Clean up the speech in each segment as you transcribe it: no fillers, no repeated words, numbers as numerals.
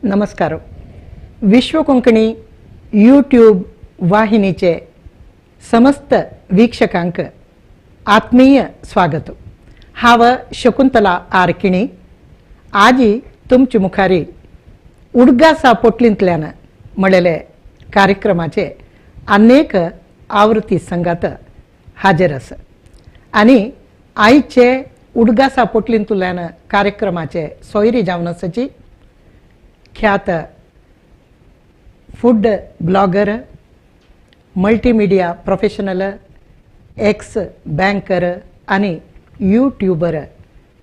नमस्कार. विश्व कोंकणी यूट्यूब वाहिनीचे समस्त वीक्षकांक आत्मीय स्वागत. हांव शकुंतला आर किणी आजी तुमचे मुखारी उडगासा पोटलींतल्यान म्हणलेले कार्यक्रमाचे अनेक आवृत्ती संगात हाजीर आसा आनी आयचे उडगासा पोटलींतल्यान कार्यक्रमाचे सोयरी जावन आसाची ख्यात food blogger, multimedia professional, ex banker आनी यूट्यूबर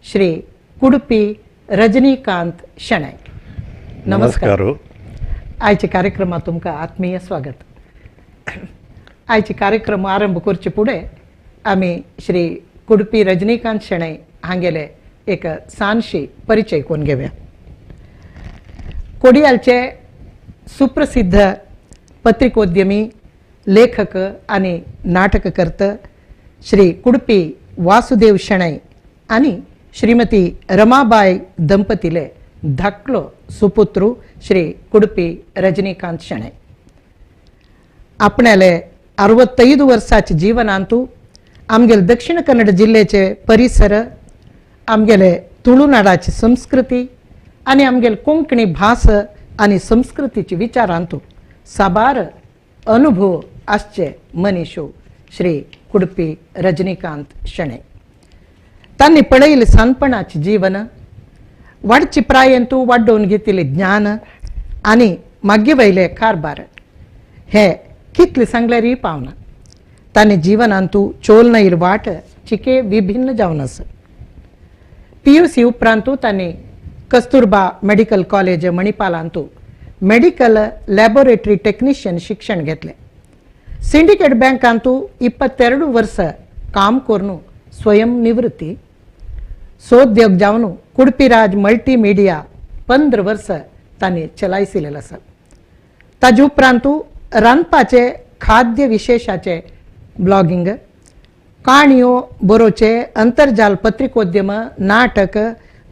श्री कुडपी रजनीकांत शणै. नमस्कार. आयच्या कार्यक्रमात तुमकां आत्मीय स्वागत. आयचे कार्यक्रम आरंभ करचे फुडें आमी श्री कुडपी रजनीकांत शणै हांगेले एक सानशी परिचय करून घेवया. कोडियालचे सुप्रसिद्ध पत्रिकोद्यमी, लेखक आनी नाटककर्त श्री कुडपी वासुदेव शणै आनी श्रीमती रमाबाई दंपतीले धाकलो सुपुत्र श्री कुडपी रजनीकांत शणै. आपणाले 65 वर्साचे जीवनांतू आमगेले दक्षिण कन्नड जिल्ल्याचे परिसर, आमगेले तुळुनाडाची संस्कृती आनी आमगेले कोंकणी भास आनी संस्कृतीचे विचारांतू साबार अनुभव आसचे मनीशो श्री कुडपी रजनीकांत शणै. तांणी पळयले सानपणाचे जीवन, वाडचे प्रायेंतू वाडोवन घेतिल्लें ज्ञान आनी मागीर वयले कारभार हे कितले सांगल्यारय पावना. तांणी जिवनांतू चोलनैर वाट चिके विभिन्न जावन आसा. PUC उपरांतू तांणी कस्तुरबा मेडिकल कॉलेज मणिपालांतू मेडिकल लॅबोरेटरी टेक्निशियन शिक्षण घेतले. सिंडिकेट बँकांतू 22 वर्स काम करून स्वयं निवृत्ती सोद्योग जावन कुडपीराज मल्टीमिडिया 15 वर्स तांणी चलायसिलेलें आसा. ताजे उपरांतू रांदपाचे खाद्य विशेषाचे ब्लॉगिंग, काणयो बरोवचे, अंतर्जाल पत्रिकोद्यम, नाटक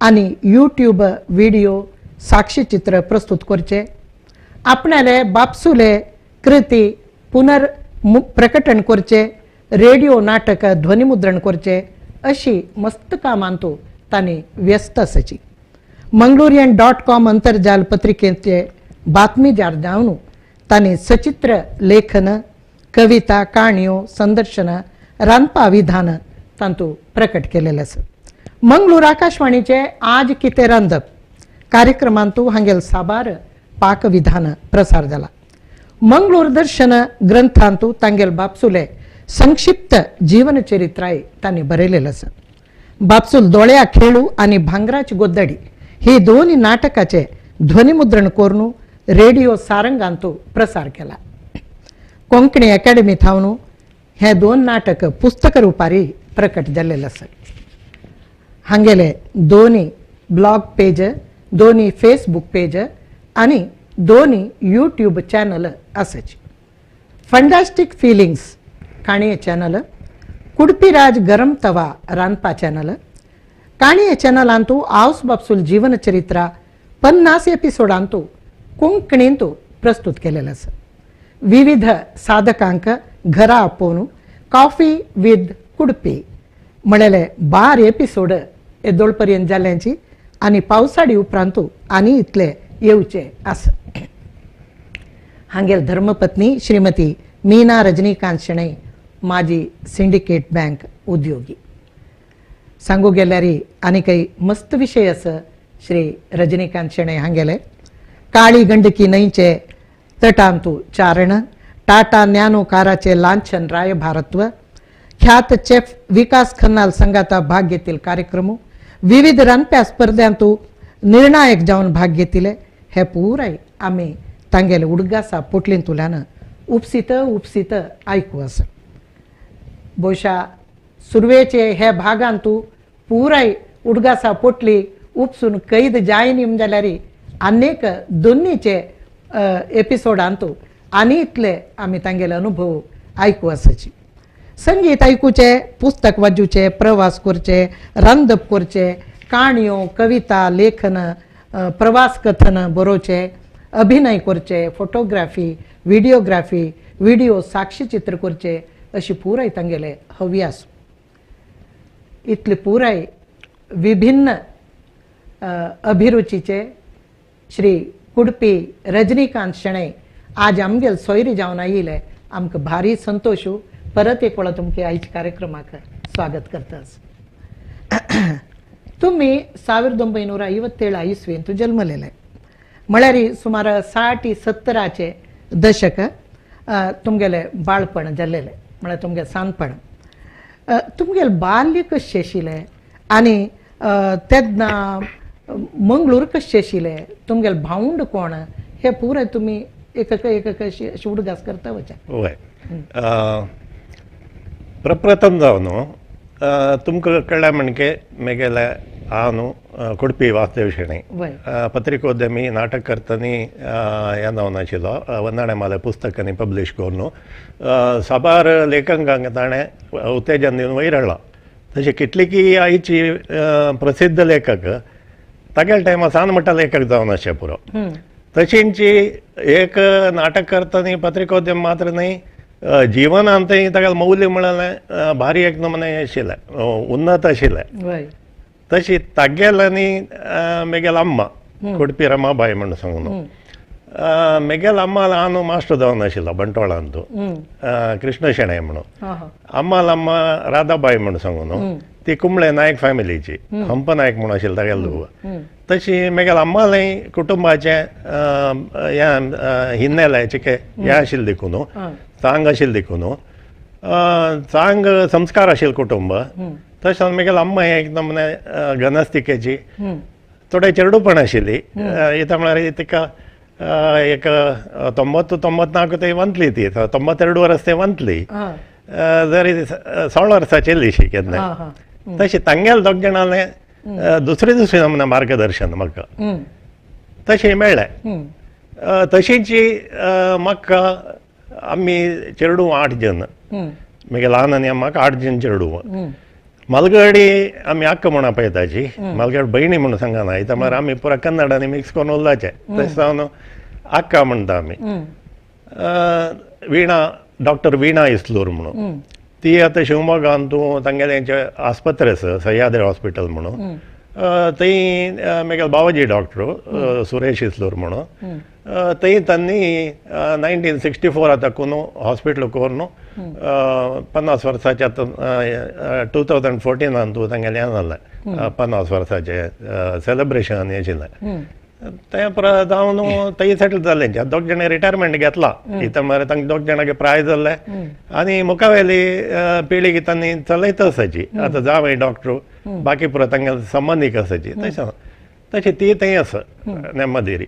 आनी यूट्यूब व्हिडिओ साक्षीचित्र प्रस्तुत करचे, आपणाले बापसुले कृती पुनर प्रकटन करचे, रेडिओ नाटक ध्वनिमुद्रण करचे अशी मस्त कामांतू तांणी व्यस्त आसाची. मंगलोरियन .com अंतर्जाल पत्रिकेचे बातमीदार जावन तांणी सचित्र लेखन, कविता, काणयो, संदर्शन, रांदपा विधान तांतू प्रकट केलेलें आसा. मंगळूर आकाशवाणीचे आज कितें रांदप कार्यक्रमांतू हांगेल साबार पाकविधान प्रसार जाला. मंगळूर दर्शन ग्रंथांतू तांगेल बापसुले संक्षिप्त जीवनचरित्राय तांणी बरयलेलें आसा. बापसूल दोळ्या खेळू आनी भांगराची गोद्दडी ही दोन नाटकाचे ध्वनिमुद्रण करून रेडिओ सारंगांतू प्रसार केला. कोंकणी अकॅडमी थावन हे दोन नाटक पुस्तक रुपारी प्रकट जाल्लेलें आसा. हांगेले दोनी ब्लॉग पेज, दोनी फेसबूक पेज आनी दोनी यूट्यूब चॅनल आसाची. फंटास्टीक फिलिंग्स काणये चॅनल, कुडपीराज गरम तवा रांदपा चॅनल, काणये चॅनलांतू आवस बापसूल जीवन चरित्रा 50 एपिसोडांतू कोंकणींतू प्रस्तुत केलेलें आसा. विविध साधकांक घरा आपोवन कॉफी विथ कुडपी म्हणलेले 12 एपिसोड येदोळ पर्यंत जाल्यांची आनी पावसाडी उपरांतू आनी इतले येवचे आसा. हांगेल धर्मपत्नी श्रीमती मीना रजनीकांत शणै माजी सिंडिकेट बँक उद्योगी. सांगू गेल्यार आनी काही मस्त विशय आसा श्री रजनीकांत शणै हांगेले. काळी गंडकी न्हंयचे तटांतू चारण, टाटा नॅनो काराचे लांछन रायभारत्व, ख्यात चेफ विकास खन्नाल संगाता भाग घेतील कार्यक्रम, विविध रांदप्या स्पर्ध्यांतू निर्णायक जावन भाग घेतिले हे पुराय आमी तांगेले उडगासा पोटलींतुल्यान उपसीत उपसीत आयकू आसा. बहुशा सुरवेचे हे भागांतू पुराय उडगासा पोटली उपसून कैद जायनी जाल्यार अनेक दोन्हीचे एपिसोडांतू आनी इतले आमी तांगेले अनुभव आयकू आसाची. संगीत आयकुचे, पुस्तक वाचूचे, प्रवास करचे, रांदप करचे, काणयो, कविता, लेखन, प्रवास कथन बरोवचे, अभिनय करचे, फोटोग्राफी, व्हिडिओग्राफी, व्हिडिओ साक्षीचित्र करचे अशी पुराय तांगेले हव्यास. इतले पुराय विभिन्न अभिरुचीचे श्री कुडपी रजनीकांत शणै आज आमगेल सोयरी जावन आयिल्ले. आमकां भारी संतोशू. परत एक वेळा तुमके आयच्या कार्यक्रमाक स्वागत करतास. तुम्ही 1957 इस्वींत जल्मलेले, म्हळ्यार सुमार 60-70 दशक तुमगेले बाळपण जाल्लेले, म्हळ्यार तुमगे सानपण. तुमगेले बाल्य कशें आशिल्लें आनी तेन्ना मंगळूर कशें आशिल्लें, तुमगेले भावंड कोण, हे पुराय तुमी एक एक अशी उडगास करता वचा. वय, प्रप्रथम जावन तुमकां कळ्ळें म्हणके मेगेले हांव न्हू कुडपी वासुदेव शणै, पत्रिकोद्यमी, नाटककर्तनी हें जावन आशिल्लो. वन्नाणे माले पुस्तकांनी पब्लीश करून साबार लेखकांक ताणें उत्तेजन दिवन वयर हाडलां. तशें कितलीकी आयची प्रसिद्ध लेखक तागेल्या टायमार सान मोठा लेखक जावन आसचे पुरो. तशींची एक नाटक करतनी पत्रिकोद्यम मात्र न्हय, जिवनांतय तागेलें मौल्य म्हळ्यार भारी एक नमुने आशिल्लें, उन्नत आशिल्लें. तशी तागेल्यानी मेगेल अम्मा कुडपी रमाबाई म्हूण सांगून, मेगेल अम्माल हांव मास्टर जावन आशिल्लो बंटवाळांतू, कृष्ण शणै म्हणून. अम्माल अम्मा राधाबाई म्हूण सांगून, ती कुंबळे नायक फॅमिलीची, हंप नायक म्हणून आशिल्लो तागेलो धुव. तशी मेगेल अम्मालय कुटुंबाचें हें हिन्नेलें चिके हें आशिल्लें देखून, चांग आशिल्लें देखून, चांग संस्कार आशिल्लें कुटुंब. तशें मेगेल अम्मा एक नमुने घनस्तिकेची, थोडें चेडूपण आशिल्ली. इतां म्हळ्यार तिका एक 94 ते वंतली, ती 92 वर्स ते वंतली, जरी 16 वर्सां चेल्ली शी केन्ना. तशी तांगेले दोग जाणांले दुसरे दुसरे नमुने मार्गदर्शन म्हाका तशें मेळ्ळें. तशींची म्हाका आमी चेडूं 8 जण, मागीर ल्हान आनी म्हाका 8 जण चेडूं. मलगडी आमी अक्क म्हूण आपयताची, मलगड भयणी म्हणून सांगना, इतां म्हळ्यार आमी पुरा कन्नड आनी मिक्स करून उरलाचे, तशें जावन अक्का म्हणटा आमी. वीणा, डॉक्टर वीणा इस्लूर म्हणून, ती आतां शिवमोगान तूं तांगेलें आस्पत्रे आसा सह्याद्री हॉस्पिटल म्हणून, थंय मागीर बाबाजी डॉक्टर सुरेश इस्लूर म्हणून, थंय तांणी 1964 आतां हॉस्पिटल करून 50 वर्साचे आतां 2014 तूं तांगेलें हें जालें 50 वर्साचें सेलेब्रेशन हें आशिल्लें. तें परत जावन थंय सेटल जालें. दोग जाणां रिटायरमेंट घेतला, इतां म्हळ्यार तांकां दोग जाणांक प्राय जाल्लें आनी मुखावेली पिळगी तांणी चलयत आसाची. आतां जावं डॉक्टर बाकी पुरो तांगेले संबंदीक आसाची. तशें तशें ती थंय आसा नेमदिरी.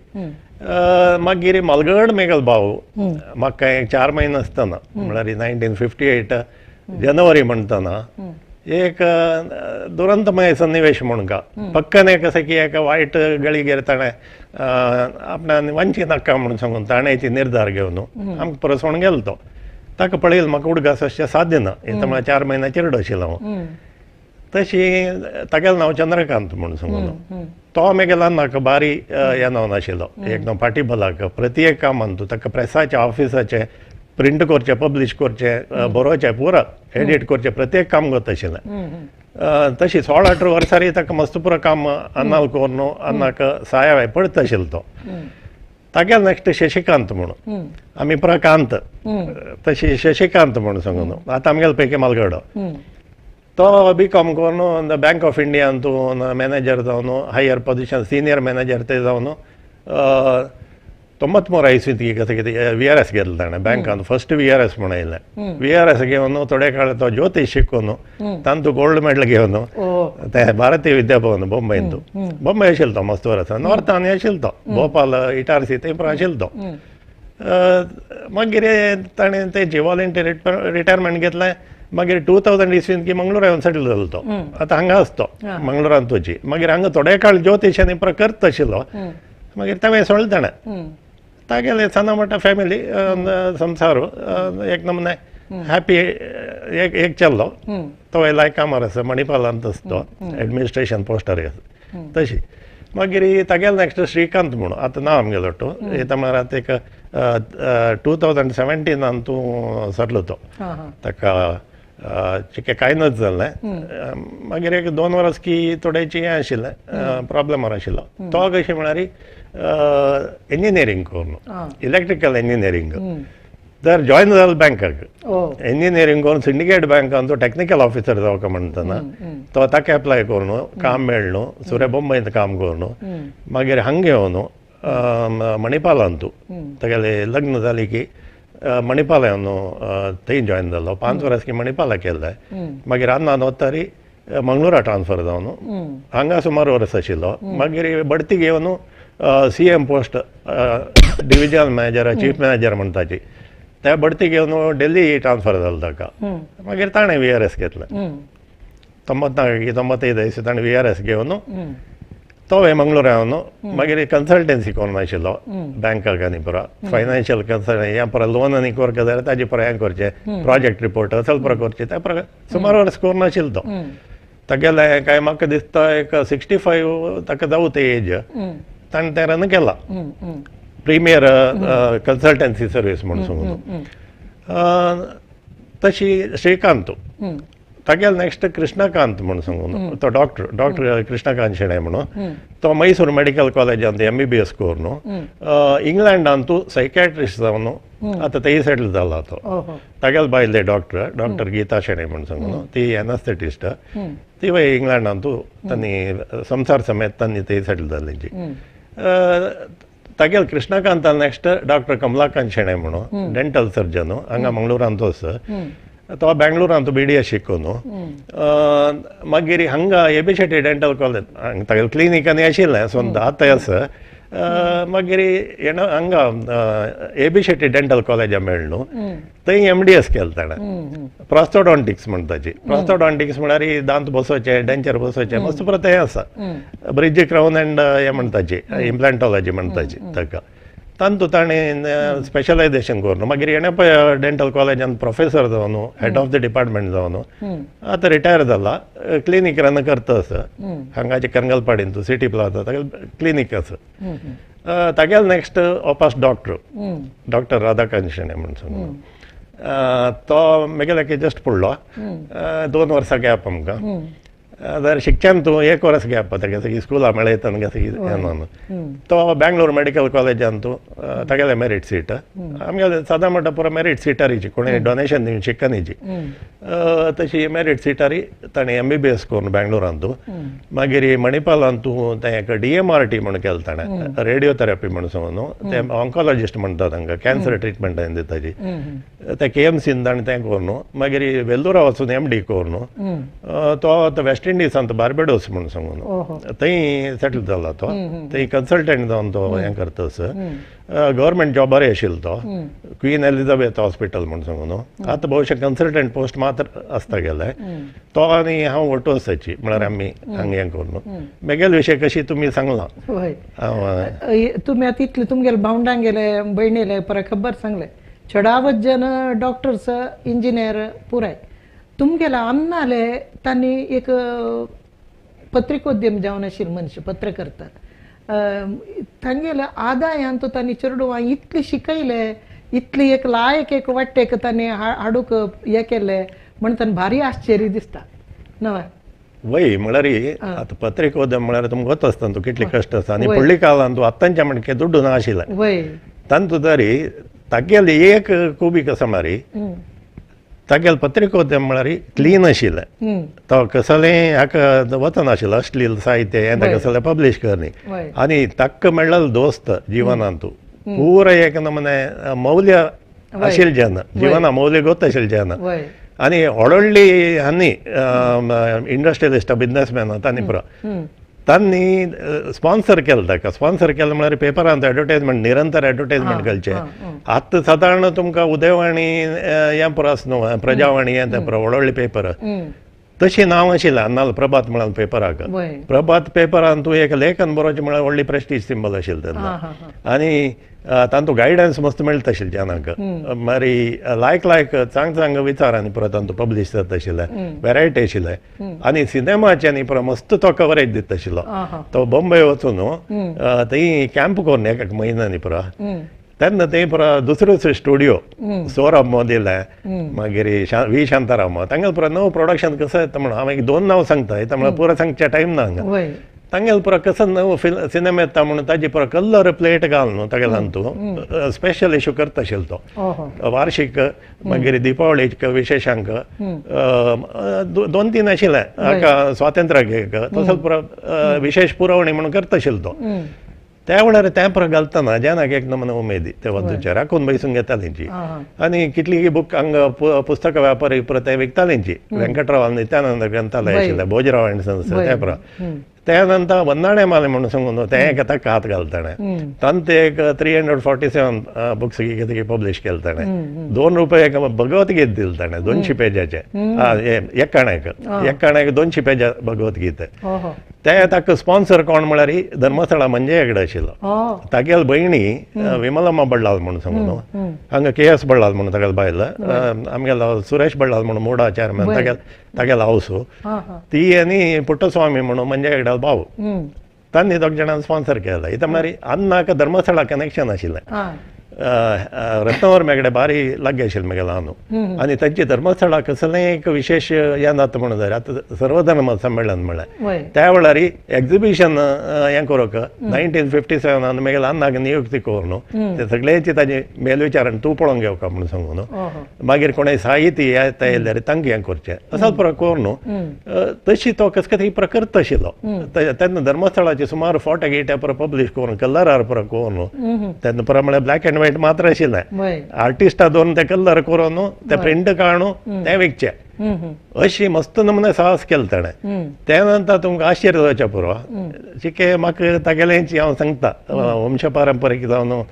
मागीर मलगड मेगल भाव म्हाका एक 4 म्हयने आसतना, म्हळ्यार 1958 जनवरी म्हणटना एक दुरंतमय सन्निवेश म्हणून का पक्कने कसं की एका वायट गळीगेर ताणें आपणान वंची नाका म्हणून सांगून ताणें निर्धार घेवन आमकां परसोण गेलो तो. ताका पळयल म्हाका उडगास अशें साध्य ना, इतां म्हळ्यार 4 म्हयन्या चेडो आशिल्लो हांव. तशी तागेलें नांव चंद्रकांत म्हणून सांगून, तो मागीर नाका बारी हें नांव नाशिल्लो, एकदम फाटी बलाक प्रति एक कामान तूं ताका प्रेसाचें ऑफिसाचें प्रिंट करचें, पब्लीश करचें, बरोवचें, पुरा एडिट करचें, प्रत्येक काम करता आशिल्लें. तशी 16-18 वर्सांनी ताका मस्त पुरो काम अन्नाल करून अन्नाक साया पडता आशिल्लो तो. तागेलो नेक्स्ट शशिकांत म्हणून, आमी प्रकांत, तशी शशिकांत म्हणून सांगून आतां आमगेले पैकी मालगडो, तो बी कॉम करून बँक ऑफ इंडियान तूं मॅनेजर जावन हायर पोजिशन सिनियर मॅनेजर ते जावन 93 इस्वींत कसं कितें व्ही आर एस घेतलें ताणें बँकान, फर्स्ट व्ही आर एस म्हूण आयलें. व्ही आर एस घेवन थोडे काळ तो ज्योतीश शिकून तांतू गोल्ड मेडल घेवन ते भारतीय विद्याभवन बॉम्बेंत, बॉम्बे आशिल्लो तो मस्त वर्सां, नॉर्थान आशिल्लो तो, भोपाल इटारसी थंय पुरो आशिल्लो तो. मागीर ताणें तेजी वॉलंटियर रिटायरमेंट घेतलें. मागीर 2000 इस्वींत की मंगळूर येवन सेटल जालो तो, आतां हांगा आसा तो मंगळुरांत वची. मागीर हांगा थोडे काळ ज्योतिश आनी पुरो करता आशिल्लो, मागीर तें सोडलें ताणें. तागेले सना मोठा फॅमिली संसार एक नमुने हॅपी एक एक चल्लो. तो लायक कामार आसा मणिपालांत आसा तो, एडमिनिस्ट्रेशन पोस्टार आसा. तशी मागीर तागेले नेक्स्ट श्रीकांत म्हणून आतां नांव आमगेलो तो म्हळ्यार आतां एक 2017 तूं सरलो तो ताका चिके कांय नज जालें. मागीर एक 2 वर्स की थोडेची हें आशिल्लें प्रॉब्लमार आशिल्लो तो. कशें म्हळ्यार इंजिनियरींग करून इलेक्ट्रिकल इंजिनियरींग तर जॉयन जालो बँकाक. इंजिनियरींग करून सिंडिकेट बँकान तो टॅक्निकल ऑफिसर जावका म्हणटना तो ताका एप्लाय करून काम मेळ्ळें न्हू. सुरे बॉम्बेंत काम करून मागीर हांगा येवन मणिपालांतू तागेलें लग्न जालें की मणिपाल येवन थंय जॉयन जालो. 5 वर्स की मणिपाला केल्लें. मागीर अन्नान वतारी मंगळुरा ट्रान्सफर जावन हांगा सुमार वर्स आशिल्लो. मागीर बढती घेवन CM post divisional manager chief manager म्हणटाची त्या बढती घेवन दिल्ली ट्रान्सफर जालो ताका. मागीर ताणें VRS घेतलें 94 95 ताणें VRS घेवन तो मंगळूरा येवन मागीर कन्सल्टन्सी करून आशिल्लो बँकाक आनी पुरा फायनान्शियल कन्सल्ट हें पुरा लोन आनी करका जाल्यार ताजे पुरा हें करचें प्रोजेक्ट रिपोर्ट असल पुरा करचें त्या पुरा सुमार वर्स करून आशिल्लो तो. तागेलें काय म्हाका दिसता एक 65 ताका जावं ते एज ताणें तें रन केलां प्रिमियर कन्सल्टन्सी सर्वीस म्हणून सांगून. तशी श्रीकांत तागेलो नेक्स्ट कृष्णकांत म्हणून सांगून तो डॉक्टर डॉक्टर कृष्णकांत शेणै म्हणून तो मैसूर मेडिकल कॉलेजांत MBBS करून इंग्लंडांत तूं सायकॅट्रिस्ट जावन आतां तेय सेटल जाला तो. तागेले बायले डॉक्टर डॉक्टर गीता शेणै म्हणून सांगून ती एनस्थेटिस्ट ती वय इंग्लंडांत तूं तांणी संसार समेत तांणी तेय सेटल जाल्ली. तागेले कृष्णकांता नेक्स्ट डॉक्टर कमलाकांत शेणै म्हणून डेंटल सर्जन हांगा मंगळुरांतूच तो बेंगळुरांत BDS शिकून मागीर हांगा AB Shetty dental college हांगा तागेलें क्लिनीक आनी आशिल्लें स्वता आतां आसा. मागीर येणा हांगा AB Shetty dental कॉलेजा मेळ्ळें न्हू थंय MDS केलें ताणें प्रॉस्थोडॉन्टिक्स म्हणटाची. प्रॉस्थोडॉन्टिक्स म्हळ्यार दांत बसोवचे डेंचर बसोवचे मस्त पुरो तें आसा ब्रिज क्रावन अँड हें म्हणटाची इम्प्लांटॉलॉजी म्हणटाची ताका तांतू ताणें स्पेशलायझेशन करून मागीर येणें पळय डेंटल कॉलेजान प्रोफेसर जावन हेड ऑफ the department जावन आतां रिटायर जाला क्लिनीक रन करता आसा हांगाचे करंगलपाडीन तूं सिटी प्लाझा तागेलें क्लिनीक आसा. तागेलो नेक्स्ट ओपास डॉक्टर डॉक्टर राधाकांत शेणै म्हणून सांगून तो मेगेले जस्ट पडलो 2 वर्सां गॅप आमकां जाल्यार शिकच्यान तूं 1 वर्स गॅप ताका सगळीं स्कुलां मेळयता सगळीं. तो बेंगलोर मेडिकल कॉलेजान तूं तागेलें मेरीट सीट आमगेलें सादा म्हणटा पुरो मेरीट सिटारीची कोणी डोनेशन दिवन शिकनीची तशी मेरीट सिटारी ताणें MBBS करून बेंगलोरान तूं मागीर मणिपालान तूं तें एक DMRT म्हणून केलें ताणें रेडियोथेरपी म्हणून सांगून न्हू ते ऑन्कोलॉजिस्ट म्हणटा तांकां कॅन्सर ट्रिटमेंट दिताची ते KMCन ताणें तें करून मागीर वेल्लुरा वचून MD करून तो आतां वेस्ट इंडिजांत बार्बेडोस म्हणून सांगून थंय सेटल जाला तो थंय कन्सल्टंट जावन तो हें करता आसा. गव्हर्मेंट जॉबारय आशिल्लो तो क्वीन एलिझाबेथ हॉस्पिटल म्हणून सांगून आतां भोवशा कन्सल्टंट पोस्ट मात्र आसता गेले तो. आनी हांव ओटो आसाची म्हळ्यार आमी हांगा हें करून मेगेले विशय कशी तुमी सांगलां. तुमी आतां इतले तुमगेले भावंडांक गेले भयणीले परत खबर सांगलें चडावत जन डॉक्टर्स इंजिनियर पुराय तुमगेले अन्नाले तांणी एक पत्रिकोद्यम जावन आशिल्ले मनीस पत्रकर्ता तांगेले आदायान तो तांणी चेडवां इतले शिकयले इतली एक लायक एक वाटेक तांणी हाडूंक हें केलें म्हण तांणी भारी आश्चर्य दिसता नवे. वय म्हळ्यार आतां पत्रिकोद्यम म्हळ्यार तुमकां गोत आसता तूं कितले कश्ट आसा आनी पडली काळान तूं आतांच्या म्हणके दुड्डू ना आशिल्लें वय तांतू तरी तागेली एक खुबी कसो म्हळ्यार तागेले पत्रिकोद्यम म्हळ्यार क्लीन आशिल्लें तो कसलें हाका वचनाशिल्लो अश्लील साहित्य हें ताका सगळें पब्लीश करनी आनी ताका मेळ्ळो दोस्त जिवनांत पुरा एक नमूने मौल्य आशिल्ले जेन्ना जिवना मौल्य गोत आशिल्ले जेन्ना आनी व्हडली हांनी इंडस्ट्रियलिस्ट बिजनसमॅन तांणी पुरो तांणी स्पॉन्सर केलें ताका. स्पॉन्सर केलें म्हळ्यार पेपरांत एडवर्टायजमेंट निरंतर एडवर्टायजमेंट घालचें. आतां सादारण तुमकां उदयवाणी हें पुरो आसा न्हू प्रजावाणी हें तें पुरो व्हड व्हडले पेपर तशी नांव आशिल्लें अन्नाल प्रभात म्हळ्यार पेपराक. प्रभात पेपरान तूं एक लेखन बरोवचें म्हळ्यार व्हडली प्रेस्टीज सिंबल आशिल्लें तेन्ना. आनी तांतू गायडन्स मस्त मेळटा आशिल्लें जनांक. मागीर लायक लायक चांग चांग विचारांनी पुरो तांतू पब्लिश जाता आशिल्लें, वेरायटी आशिल्लें. आनी सिनेमाचे न्ही पुरो मस्त तो कवरेज दिता आशिल्लो. तो बॉम्बे वचून थंय कॅम्प करून एक एक म्हयनो न्ही पुरो तेन्ना थंय पुरो दुसरो स्टुडियो सोरब मोदिले, मागीर वी शांताराम, तांगेले पुरो नवो प्रोडक्शन कसो येता म्हणून हांव एक दोन नांव सांगता, म्हळ्यार पुरो सांगच्या टायम ना हांगा. तांगेले पुरो कसो नवो सिनेमा येता म्हणून ताजी पुरो कलर प्लेट घाल न्हू तागेले हातूंत स्पेशल इशू करता आशिल्लो तो वार्षिक. मागीर दिपावळीक विशेषांक दोन तीन आशिल्ले, स्वातंत्र्याक एक तसो पुरो विशेष पुरवणी म्हणून करता आशिल्लो तो. त्या वेळार तें पुरो घालतना जेन्ना एक नमूने उमेदी ते वद्दूचे राखून बैसून घेतालींची. आनी कितलीं बूक हांगा पुस्तक व्यापारी पुरो ते विकतालींची. वेंकटराव नित्यानंद ग्रंथालय आशिल्लें, भोजराव अँड सन्स ते पुरो. त्या नंतर वन्नाणे माले म्हणून सांगून तें एक ताका हात घालताणे. तांत एक 347 बुक्स कितें पब्लिश केले ताणें. 2 रुपये एक भगवद्गीत दिले ताणें 200 पेजाचें, एक काणाक एक काणाक 200 पेजा भगवद्गीत. ते ताका स्पॉन्सर कोण म्हळ्यार धर्मस्थळा म्हणजे एकडे आशिल्लो. तागेले भयणी विमलम्मा बल्लाल म्हणून सांगून, हांगा के एस बल्लाल म्हणून तागेले बायल, आमगेलो सुरेश बल्लाल म्हणून मोडा चेअरमॅन तागेलो हावस, ती आनी पुट्टस्वामी म्हणून म्हणजे एकडे भाव, तांणी दोग जाणांनी स्पॉन्सर केला. इथं म्हळ्यार अन्नाक धर्मस्थळा कनेक्शन आशिल्लें. रत्नावर मेगडे बारी लागीं आशिल्लें म्हगेलें आनू. आनी तांची धर्मस्थळा कसलें एक विशेश हें जाता म्हणून जाय आतां सर्वधर्म संमेलन म्हळ्यार त्या वेळार एक्झिबिशन हें करूंक 1957 म्हगेलें अन्नाक नियुक्ती करून न्हू ते सगळ्यांची ताजी मेलविचारण तूं पळोवंक घेवका म्हणून सांगून न्हू. मागीर कोणय साहित्य येता येयल्यार तांकां हें करचें असो पुरो करून न्हू तशी तो कस कस पुरो करता आशिल्लो. तेन्ना धर्मस्थळाचे सुमार फोटे गिटे पुरो पब्लिश करून कलरार पुरो करून न्हू तेन्ना पुरो म्हळ्यार ब्लॅक एंड व्हायट मात्र आशिल्लें. आर्टिस्टा दवरून ते कलर करून ते प्रिंट काडून ते विकचे अशी मस्त नमुने साहस केलें ताणें. त्या नंतर तुमकां आश्चर्य जावचें पुरो चिके म्हाका तागेलेंची हांव सांगता वंश पारंपरीक जावन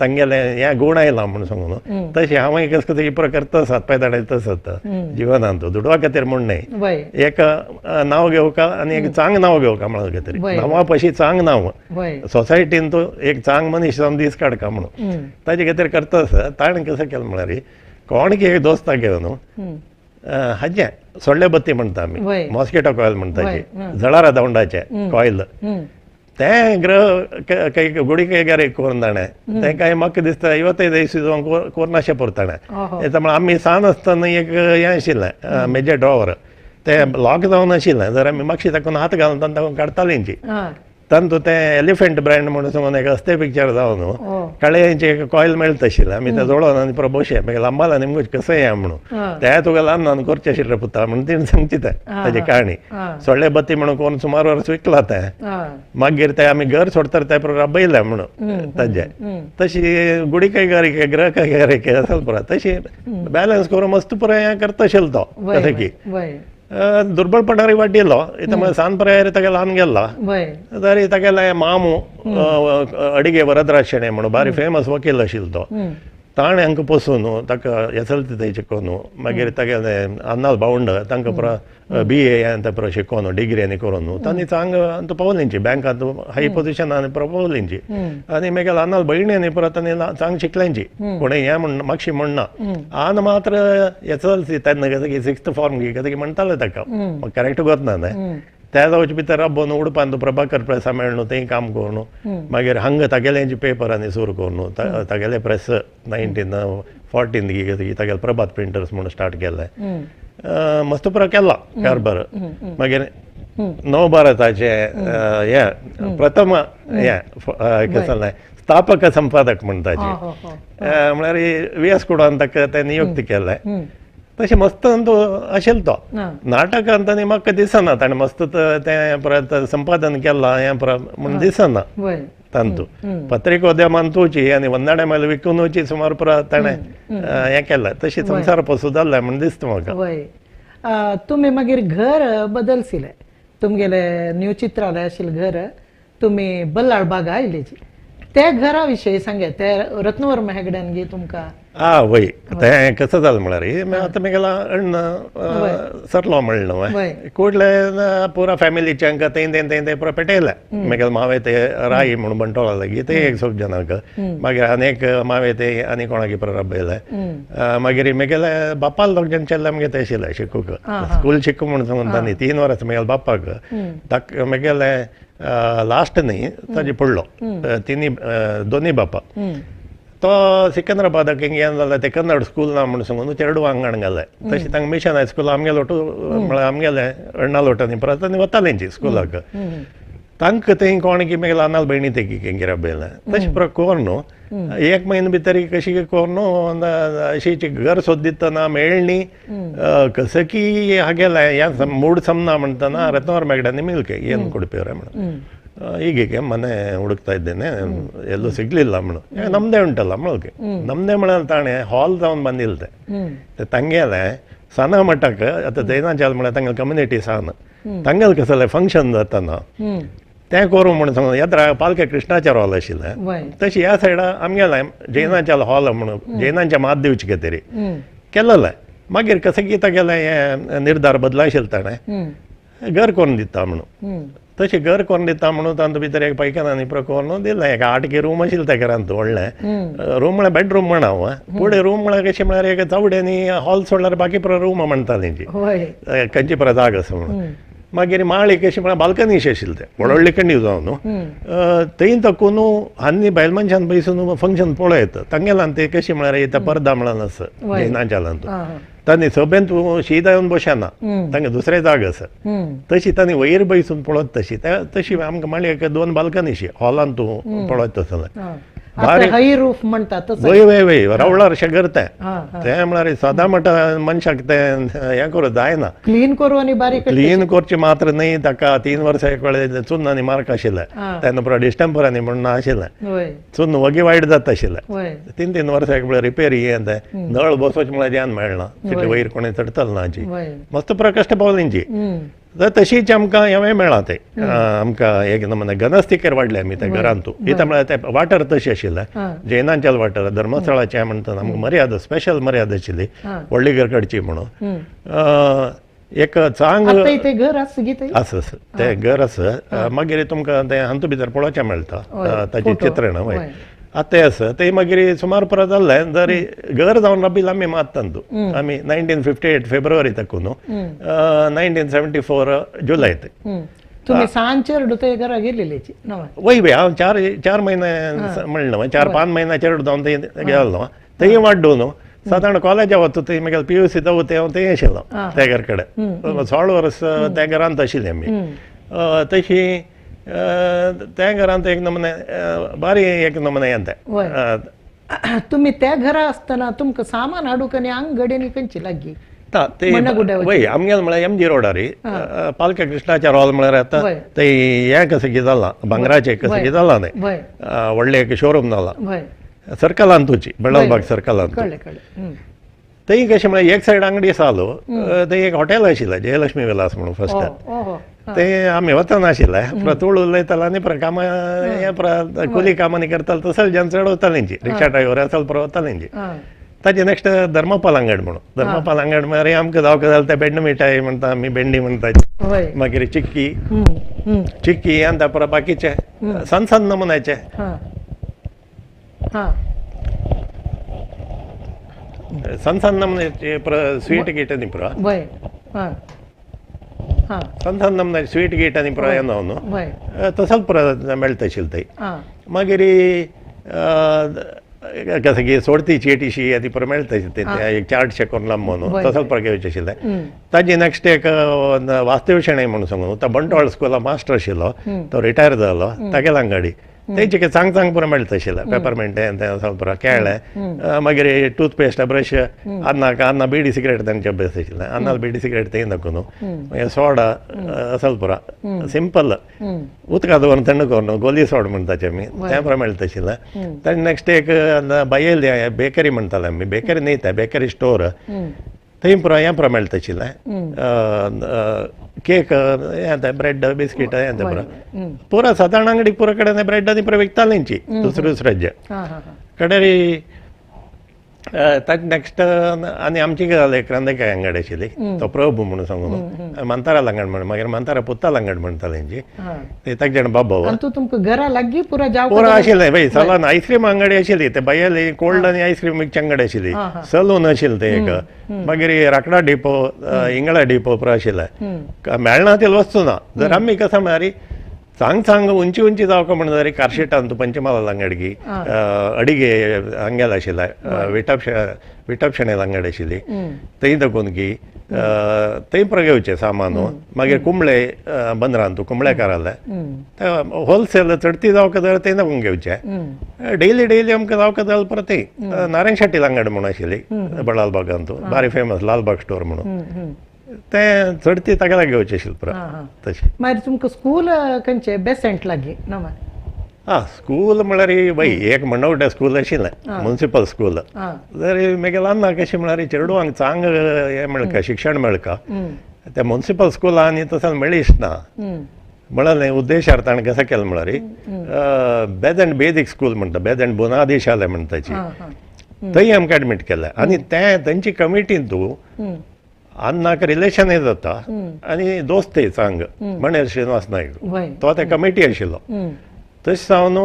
तांगेलें हें गूण आयलां म्हणून सांगून तशें हांव कस कस पुरो करता आसात पांय धाडयता आसात जिवनांत दुडवा खातीर म्हूण न्हय, एक नांव घेवका आनी एक चांग नांव घेवका म्हणून खातीर, नांवा पशी चांग नांव सोसायटीन तो एक चांग मनीस जावन दीस काडका म्हणून ताजे खातीर करता आसा. ताणें कसो केलें म्हळ्यार कोण की एक दोस्ताक घेवन हाजें सोडले बत्ती म्हणटा आमी, मॉस्किटो कॉयल म्हणटा, जळारा दवंडाचें कॉयल, तें ग्रह काही गुडी करून करून ताणें तें काय म्हाका दिसता 55 जावन कोरनाशें पुरताणें. म्हळ्यार आमी सान आसतना एक हें आशिल्लें मेजर ड्रॉवर, तें लॉक जावन आशिल्लें, जर आमी मातशें ताकून हात घालून तातूंत काडटालींची. तातूंत तें एलिफंट ब्रँड म्हणून सांगून एक अस्ते पिक्चर जावन काळेंचे एक कॉयल मेळटा आशिल्लें, आमी तें जोडोन आनी पुरो बशे मागीर लांबाला निमगो कसं हें म्हणून तें तुका ल्हान करचें आशिल्लें पुता म्हणून तिणें सांगची तें ताजी काणी. सोडले बत्ती म्हणून कोण सुमार वर्स विकला तें, मागीर तें आमी घर सोडटा तें पुरो राबयलें म्हणून ताजें. तशी गुडी कय ग्रह कय असल पुरो तशी बॅलन्स करून मस्त पुरो हें करता आशिल्लो तो. तशें की दुर्बळपणारी वाडिल्लो इथं म्हळ्यार सान प्रायार तागे ल्हान गेल्लो तरी तागेले मामू अडिगे वरदराज शेणै म्हणून बारी फेमस वकील आशिल्लो तो, ताणें हांकां पोसून ताका एस एल सी थंय शिकोवन मागीर तागेले अन्नाल भावंड तांकां पुरो बी ए आनी पुरो शिकोवन डिग्री आनी करून तांणी चांग अंतू पावलींची बँकांत हाय पोजिशनान आनी पुरो पावलींची. आनी मागीर अन्नाल भयणी आनी पुरो तांणी चांग शिकल्यांची कोणें हें म्हण मागशी म्हणना. आनी मात्र एस एल सी तेन्ना कसं की 6th form कसं की म्हणटाले ताका म्हाका करेक्ट गोतना न्हय. त्या जावचे भितर राबोवन उडपान प्रभाकर प्रेसा मेळ्ळो थंय काम करून मागीर हांगा तागेल्यांची पेपरांनी सुरू करून तागेले प्रेस 1914 तागेले प्रभात प्रिंटर्स म्हणून स्टार्ट केलें. मस्त पुरो केला कारभार. मागीर नवभारताचें हें प्रथम हें कसलें स्थापक संपादक म्हणटाचे म्हळ्यार वी एस कुडान ताका तें नियुक्ती केलें. तशें मस्त आशिल्लो तो. नाटकांत आनी म्हाका दिसना ताणें मस्त तें परत संपादन केलां हें परत म्हूण दिसना तांतू. पत्रिकोद्यमांतूची आनी वंदाणे मागीर विकूनची सुमार परत ताणें हें केलें. तशी संवसार पसू जाल्लें म्हूण दिसता म्हाका. तुमी मागीर घर बदलसिलें, तुमगेलें न्यू चित्रालय आशिल्लें घर तुमी बल्लाळ बागा आयलेची, त्या घरा विशयी सांगे ते रत्नवर्मा हेगड्यान गे तुमकां आ वय तें कसं जालें म्हळ्यार आतां मेगेला अण्ण सरलो म्हणलें न्हू कुडले पुरा फॅमिलीचे हांकां तें तें तें तें पुरा पेटयलें मागीर मावे ते राई म्हणून बंटोळा लागीं ते एक सब जनांक मागीर आनी एक मावे ते आनी कोणाक पुरा राबयलें मागीर मेगेले बापाल दोग जण चेल्ले आमगे ते आशिल्ले शिकूंक स्कूल शिकू म्हणून सांगून तांणी 3 वर्सां मेगेले बापाक ताका मेगेले लास्ट न्ही ताजे पडलो तिनी दोनी बापा तो सिकंद्राबादाक हिंग येवन जाल्यार ते कन्नड स्कूल ना म्हणून सांगून चेरडू आंगण घालें तशें तांकां मिशन हायस्कूल आमगेलो लोटू म्हळ्यार आमगेलें अण्णा लोटांनी परत आनी वतालेंची स्कुलाक तांकां थंय कोण की मागीर ल्हान भयणी ते की राबयलें तशें पुरो कोर न्हू एक म्हयनो भितर कशी कोर न्हू अशी घर सोदितना मेळणी कसं की हागेलें ह्या मूड समना म्हणटना रत्नवर मेगड्यांनी मिल्के ಏನು ಕೊಡ್ಪೇವ್ರೆ ಮೇಡಮ್ ಹೀಗೀಗೆ ಮನೆ ಹುಡುಕ್ತಾ ಇದ್ದೇನೆ ಎಲ್ಲೂ ಸಿಗ್ಲಿಲ್ಲ ಮೇಡಮ್ ನಮ್ಮದೇ ಉಂಟಲ್ಲ ಮೊಳಗೆ ನಮ್ಮದೇ ಮಳೆ ತಾಣೆ ಹಾಲ್ ತಗೊಂಡು ಬಂದಿಲ್ದೆ ತಂಗೇಲೆ ಸಣ್ಣ ಮಟ್ಟಕ್ಕೆ ಅಥವಾ ಜೈನಾಚಾಲ ಮಳೆ ತಂಗಲ್ ಕಮ್ಯುನಿಟಿ ಸಾನ ತಂಗಲ್ ಕಸಲೆ ಫಂಕ್ಷನ್ जाताना तें करूं म्हणून सांगून येत्रा पालखे कृष्णाचार हॉल आशिल्लें तशें ह्या सायडा आमगेलें जैनाचाल हॉल म्हणून जैनांच्या मात दिवची कितें तरी केलेलें मागीर कसं की तागेलें हें निर्धार बदलाशिल्लें ताणें घर करून दिता म्हणून तशें घर करून दिता म्हणून तातूंत भितर एक पैकानांनी पुरो करून दिलें एक 8 की रूम आशिल्लें त्या घरांत व्हडलें रूम म्हळ्यार बेडरूम म्हणा हांव फुडें रूम म्हळ्यार कशें म्हळ्यार एक चावड्यांनी हॉल सोडल्यार बाकी पुरो रूम म्हणटा तेंची खंयची पुरो जाग आसा म्हणून मागीर माळी कशी म्हळ्यार बाल्कनीशी आशिल्लें तें व्हडली कंडी जावन न्हू थंय तकून आनी बायल मनशान पयसून फंक्शन पळयत तांगेल्यान ते कशें म्हळ्यार येता पर्दा म्हणून आसा जैनाच्यालांत तांणी सभेंत शीत येवन बसना तांकां दुसरे जाग आसा तशी तांणी वयर बैसून पळयत तशी तशी आमकां माळी 2 बाल्कनीशी हॉलांत तूं पळयत तसलें हाय रूफ म्हणतात वय वय वय रावळार अशें करता तें म्हळ्यार सदां म्हणटा मनशाक तें हें करूं जायना क्लीन करूं आनी बारीक क्लीन करचें मात्र न्हय ताका 3 वर्सां एक वेळ चुन्न आनी मार्क आशिल्लें तेन्ना पुरो डिस्टेंपर आनी म्हणून आशिल्लें चुन्न वगी वायट जाता आशिल्लें 3-3 वर्सां एक वेळ रिपेरी हें तें नळ बसोवचें म्हळ्यार ध्यान मेळना तितले वयर कोणें चडटलो ना हाची मस्त पुरो कश्ट पावलेंची तर तशीच आमकां हें मेळ्ळां तें आमकां एक नमुने घनस्तिकेर वाडले आमी त्या घरांत इथं म्हळ्यार ते वाठार तशें आशिल्लें जैनांच्याल वाठार धर्मस्थळाचें म्हणटा आमकां मर्यादा स्पेशल मर्यादा आशिल्ली व्हडली घर काडची म्हणून एक चांग घर आसा आसा तें घर आसा मागीर तुमकां तें हातूंत भितर पळोवचें मेळटा ताचें चित्रण वय आतां तें आसा तें मागीर सुमार परत जाल्लें जरी घर जावन राबिल्लें आमी मात तातूंत आमी 1958 फेब्रुवारी तकून 1974 जुलय तुमी सांजचेर ते घरा गेल्लेली वय वय हांव 4 म्हयने म्हणलें न्हू 4-5 म्हयने चेडू जावन थंय गेलो न्हू थंय वाड्डू न्हू सादारण कॉलेजा वता थंय मागीर PUC जावं तें हांव थंय आशिल्लो त्या घर कडेन 16 वर्स त्या घरांत आशिल्लें आमी तशी त्या घरांत एक नमुने बारी एक नमुने येता तुमी त्या घरा आसतना तुमकां सामान हाडूंक आनी अंगडी खंयची लागीं वय आमगेलें म्हळ्यार MG रोडार पालखे कृष्णाचार हॉल म्हळ्यार आतां ते हें कसं कितें जालां भांगराचें कसं कितें जालां न्हय व्हडलें एक शोरूम जालां सर्कलान तुची बेळालबाग सर्कलान थंय कशें म्हळ्यार एक सायड अंगडी आसालो थंय एक हॉटेल आशिल्लें जयलक्ष्मी विलास म्हणून फर्स्ट ते आमी वतना आशिल्लें पुरो तूळ उलयतालो आनी पुरो कामां हें पुरो कुली कामांनी करतालो तसो जन चड वतालेंची रिक्षा ड्रायव्हर असल पुरो वतालेंची ताजे नेक्स्ट धर्मपाल अंगड म्हणून धर्मपाल अंगड म्हळ्यार आमकां जावं जाल्यार ते बेंड मिठाय म्हणटा आमी भेंडी म्हणटा मागीर चिक्की चिक्की आनी त्या पुरो बाकीचे सण सण नमुन्याचे सण सण नमुन्याचे स्वीट गीट आनी पुरो सण सण नमुन्याचे स्वीट गीट आनी पुरो हें न्हू तसोच पुरो मेळटा आशिल्लें थंय मागीर कसं की सोडती चेटीशी ती पुरो मेळटा आशिल्लें एक चार्टशें करून लांब न्हू तसोच पुरो घेवचें आशिल्लें ताजे नेक्स्ट एक वास्तव शेणै म्हणून सांगून तो बंटवाळ स्कुला मास्टर आशिल्लो तो रिटायर जालो तागेल्या अंगडी तेंचे कितें चांग चांग पुरो मेळटा आशिल्लें पेपरमेंट तें असो पुरो केळें मागीर टूथपेस्ट ब्रश अन्नाक अन्ना बिडी सिगरेट तांचे अभ्यास आशिल्लें अन्नाल बिडी सिगरेट तें दाखोवन मागीर सोडा असल पुरो सिंपल उदका दवरून थंड करून गोली सोड म्हणटाचे आमी तें पुरो मेळटा आशिल्लें ताणें नेक्स्ट एक बायल बेकरी म्हणटाले आमी बेकरी न्ही तें बेकरी स्टोर थंय पुरो हें पुरो मेळटा आशिल्लें, केक हें तें ब्रेड बिस्कीट हें तें पुरो पुरो सादारण अंगडी पुरो कडेन ब्रेड आनी पुरो विकतालींची दुसरे दुसऱ्याचे कडेन. ताचे नॅक्स्ट आनी आमची गजाल एक रांदेकाय अंगड आशिल्ली, तो प्रभू म्हणून सांगून मांतारा लंगड म्हण, मागीर मांतारा पुत्ता लंगड म्हणटाले तेंची, ते ताका जाण बाबा तुमकां घरा लागीं पुरो जावं पुरो आशिल्लें बाय. सलून आयस्क्रीम अंगडी आशिल्ली, ते बायली कोल्ड आनी आयस्क्रीम विकची अंगडी आशिल्ली, सलून आशिल्लें तें एक, मागीर राकडा डिपो इंगळा डिपो पुरो आशिल्लें. मेळना ते वस्तू ना जर आमी कसं म्हळ्यार चांग चांग उंची उंची जावका म्हणून जरी कारशिटान तूं पंचमाला लंगडगी अडिगे हांगेल आशिल्लें, विटप शणेल अंगड आशिल्ली थंय दाखोवन की थंय पुरो घेवचें सामान. मागीर कुंबळे बंदरान तूं कुंबळेकार आसले होलसेल चडती जावका जाल्यार थंय दाखोवन घेवचें. डेली डेली आमकां जावका जाल्यार परत थंय नारायण शेट्टी लंगड म्हणून आशिल्ली बडालबागान तूं बारी फेमस लालबाग स्टोर म्हणून, तें चडती ताका लागीं घेवचें आशिल्लें पुरो तशें. मागीर तुमकां स्कूल खंयचें बेसेंट लागीं ना? आं स्कूल म्हळ्यार बाय एक मंडवटे स्कूल आशिल्लें, मुन्सिपल स्कूल. जरी मागीर अन्ना कशें म्हळ्यार चेडवांक चांग हें मेळका शिक्षण मेळका त्या मुन्सिपल स्कुलान आनी तसो मेळीच ना म्हणलें उद्देशार ताणें कसो केलें म्हळ्यार बेजंट बेजीक स्कूल म्हणटा, बेजंट बुनादी शाले म्हणटाची, थंय आमकां एडमीट केलें. आनी तें तेंची कमिटीन तूं अन्नाक रिलेशनय जाता आनी दोस्तय चांग मणेर श्रीनिवास नायक तो त्या कमिटी आशिल्लो. तशें जावन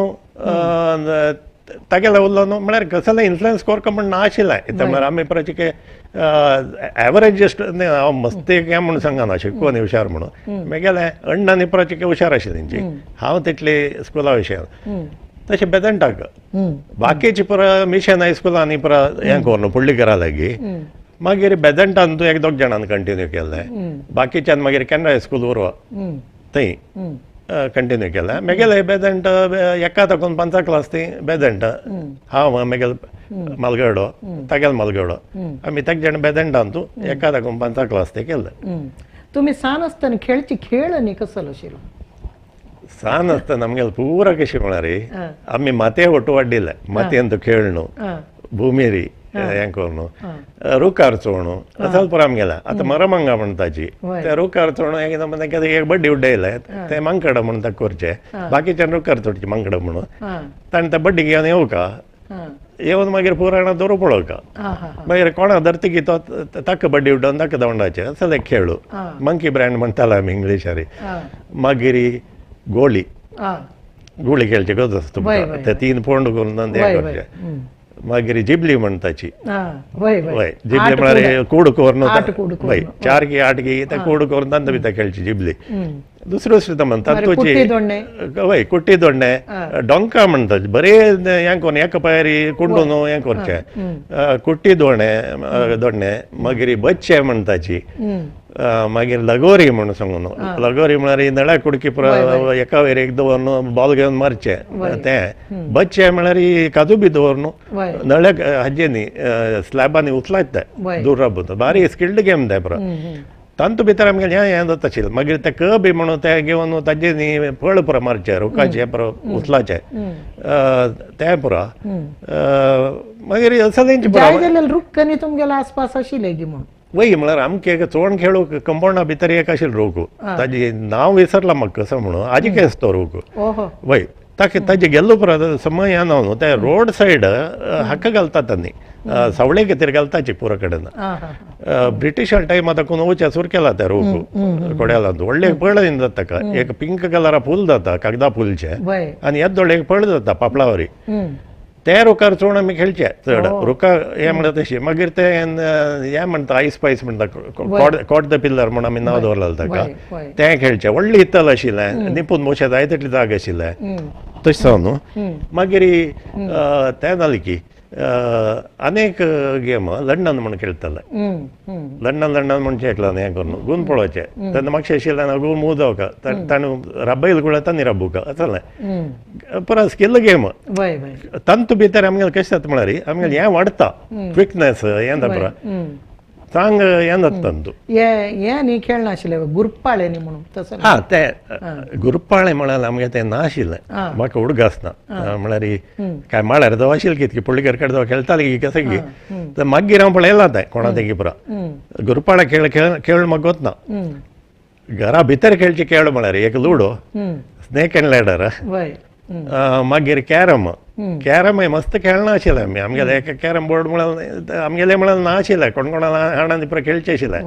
तागेले उरलो न्हू म्हळ्यार कसलें इन्फ्लुयन्स कोरका म्हण ना आशिल्लें. म्हळ्यार आमी परत एवरेज हांव मस्ती हें म्हणून सांगना शिकून हुशार म्हणून, मागीर अण्णा आनी परत हुशार आशिल्ली तेंची, हांव तितली स्कुला विशयान तशें बेदंटाक बाकीची पुरो मिशन हायस्कुलांनी पुरो हें करून फुडली करा लागीं. मागीर बेदंटान तूं एक दोग जाणान कंटिन्यू केलें, बाकीच्यान मागीर केनरा हायस्कूल उरवा थंय कंटिन्यू केलें. मागीर बेदंट एका ताकून पांचा क्लास ती बेदंट, हांव मागीर मालगडो तागेल मालगडो आमी तेग जाण बेदंटान तूं एका ताकून पांचा क्लास ते केलें. तुमी सान आसतना खेळची खेळ आनी कसलो आशिल्लो? सान आसतना आमगेले पुरा कशें म्हळ्यार आमी मातये ಒಟ್ಟು वाडिल्ले, मातयेन तूं खेळ न्हू भुमिरी हें करून रुखार चोणू असल पुरो आमगेलें. आतां मरमंगा म्हणटाची त्या रुखार चोणू एकदम एक बड्डी उडयले ते मांकड म्हणून ताका करचें, बाकीच्यान रुखार चोडचे मांकड म्हणून ताणें त्या बड्डी घेवन येवका, येवन मागीर पुराणा दोरो पळोवका, मागीर कोणा धरतकी तो ताका बड्डी उडोवन ताका दवंडाचें असो एक खेळ. मंकी ब्रँड म्हणटाले आमी इंग्लिशारी. मागीर गोळी गोळी खेळचे गरज आसता तुमकां, ते तीन फोंड करून तें करचें. मागीर जिबली म्हणटाची, वय जिबली म्हळ्यार कूड करून वय 4 की 8 की ते कूड करून तांकां भितर खेळची जिबली. दुसरी दुसरी म्हणटा तुजी वय कुट्टी दोडणे डोंका म्हणटा बरें हें करून एका पायर कुंडून हें करचें कुट्टी दोणे दोडणे. मागीर बच्चे म्हणटाची, मागीर लगोरी म्हणून सांगून, लगोरी म्हळ्यार नळ्या कुडकी पुरो एका वयर एक दवरून बॉल घेवन मारचें तें. बच्चे म्हळ्यार काजू बी दवरून नळ्या हाजे न्ही स्लॅबांनी उचलायत ते दूर राबून, बारीक स्किल्ड गेम ते पुरो. तांतू भितर आमगेलें हें हें जाता आशिल्लें. मागीर ते क बी म्हणून ते घेवन ताजे न्ही फळ पुरो मारचें रुखाचें पुरो उचलाचें तें पुरो. मागीर असलेंच पुरो रुख आनी तुमगेले आसपास आशिल्ले गी म्हूण वय म्हळ्यार आमचे एक चोण खेळूंक कंपावंडा भितर एक आशिल्लो रोग, ताजी नांव विसरला म्हाका कसो म्हणून, आजी केस तो रोग वय ताका ताजे गेल्लो पुरो समय हें नांव न्हू ते रोड सायड हाका घालतात आनी सावळे खातीर घालताची पुरो कडेन. ब्रिटिशा टायमा ताकून वचें सुरू केला त्या रोग कोड्यालांत, व्हडलें एक पळ जाता ताका, एक पिंक कलरा फूल जाता कागदा फुलचें आनी येद्दोळ एक पळ जाता पापळावरी, ते रुखार चोण आमी खेळचे चड रुखा हें म्हणटा तशें. मागीर ते हें म्हणटा आयस पायस म्हणटा कॉट the pillar म्हूण आमी नांव दवरलें ताका, तें खेळचें. व्हडलें इतल आशिल्लें निपून मोशे जाय तितली जाग आशिल्लें तशें जावन न्हू. मागीर तें जालें की अनेक गेम लंडन म्हूण खेळटाले, लंडन लंडन म्हूण खेळटा हें करून गून पळोवचें तेन्ना मातशें आशिल्लें गून मूव जावका ताणें राबयल गुळा तांणी राबूका जालें पुरो स्किल गेम. तांतू भितर आमगेलें कशें जाता म्हळ्यार आमगेलें हें वाडटा क्विकनेस हें जाता पुरो. चांग हें जाता तांतू. हें न्ही खेळनाशिल्लें गुरपाळे न्ही म्हणून तसो? हां, ते गुरपाळे म्हळ्यार आमगे तें नाशिल्लें, म्हाका उडगास ना. म्हळ्यार काय माळ्यार जावं आशिल्लें कितकी पुळीकर कडेन जावं खेळटाले की कसं की, तर मागीर हांव पळयलां तें कोणा तें पुरा गुरपाळे खेळ खेळ खेळ म्हाका गोतना. घरा भितर खेळचे खेळ म्हळ्यार एक लुडो, स्नेक अँड लॅडर, मागीर कॅरम. कॅरम मस्त खेळनाशिल्लें आमी. आमगेलें एक कॅरम बोर्ड म्हळ्यार आमगेलें म्हळ्यार नाशिल्लें, कोण कोणा हाणांनी पुरा खेळचें आशिल्लें.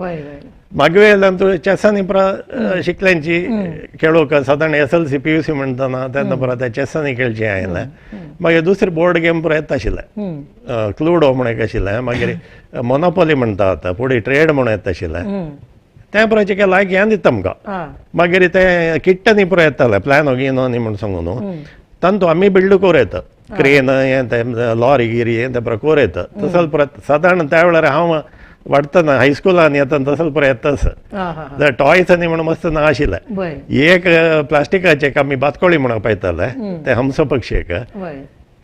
मागीर वेल्यान चॅसांनी पुरा शिकल्यांची खेळूंक सादारण SLC PUC म्हणटना तेन्ना पुरा त्या चॅसांनी खेळचें आयलें. मागीर दुसरे बोर्ड गेम पुरा येता आशिल्लें, क्लुडो म्हण एक आशिल्लें, मागीर मोनोपोली म्हणटा आतां, फुडें ट्रेड म्हण येता आशिल्लें. त्या पुराचें काय लायक हें दिता आमकां. मागीर ते किट्टनी पुरा येताले प्लॅनो गिनो न्ही म्हण सांगून न्हू, तांतू आमी बिल्ड कोर येता क्रेन हें तें लॉरी गिरी हें तें पुरा कोर येता. तसो पुरा सादारण त्या वेळार हांव वाडटना हायस्कुलान येता तसो पुरा येताच. टॉयस आनी म्हण मस्त ना आशिल्लें. एक प्लास्टिकाचें एक आमी बातकोळी म्हणून पळयताले तें हंस पक्षी एक,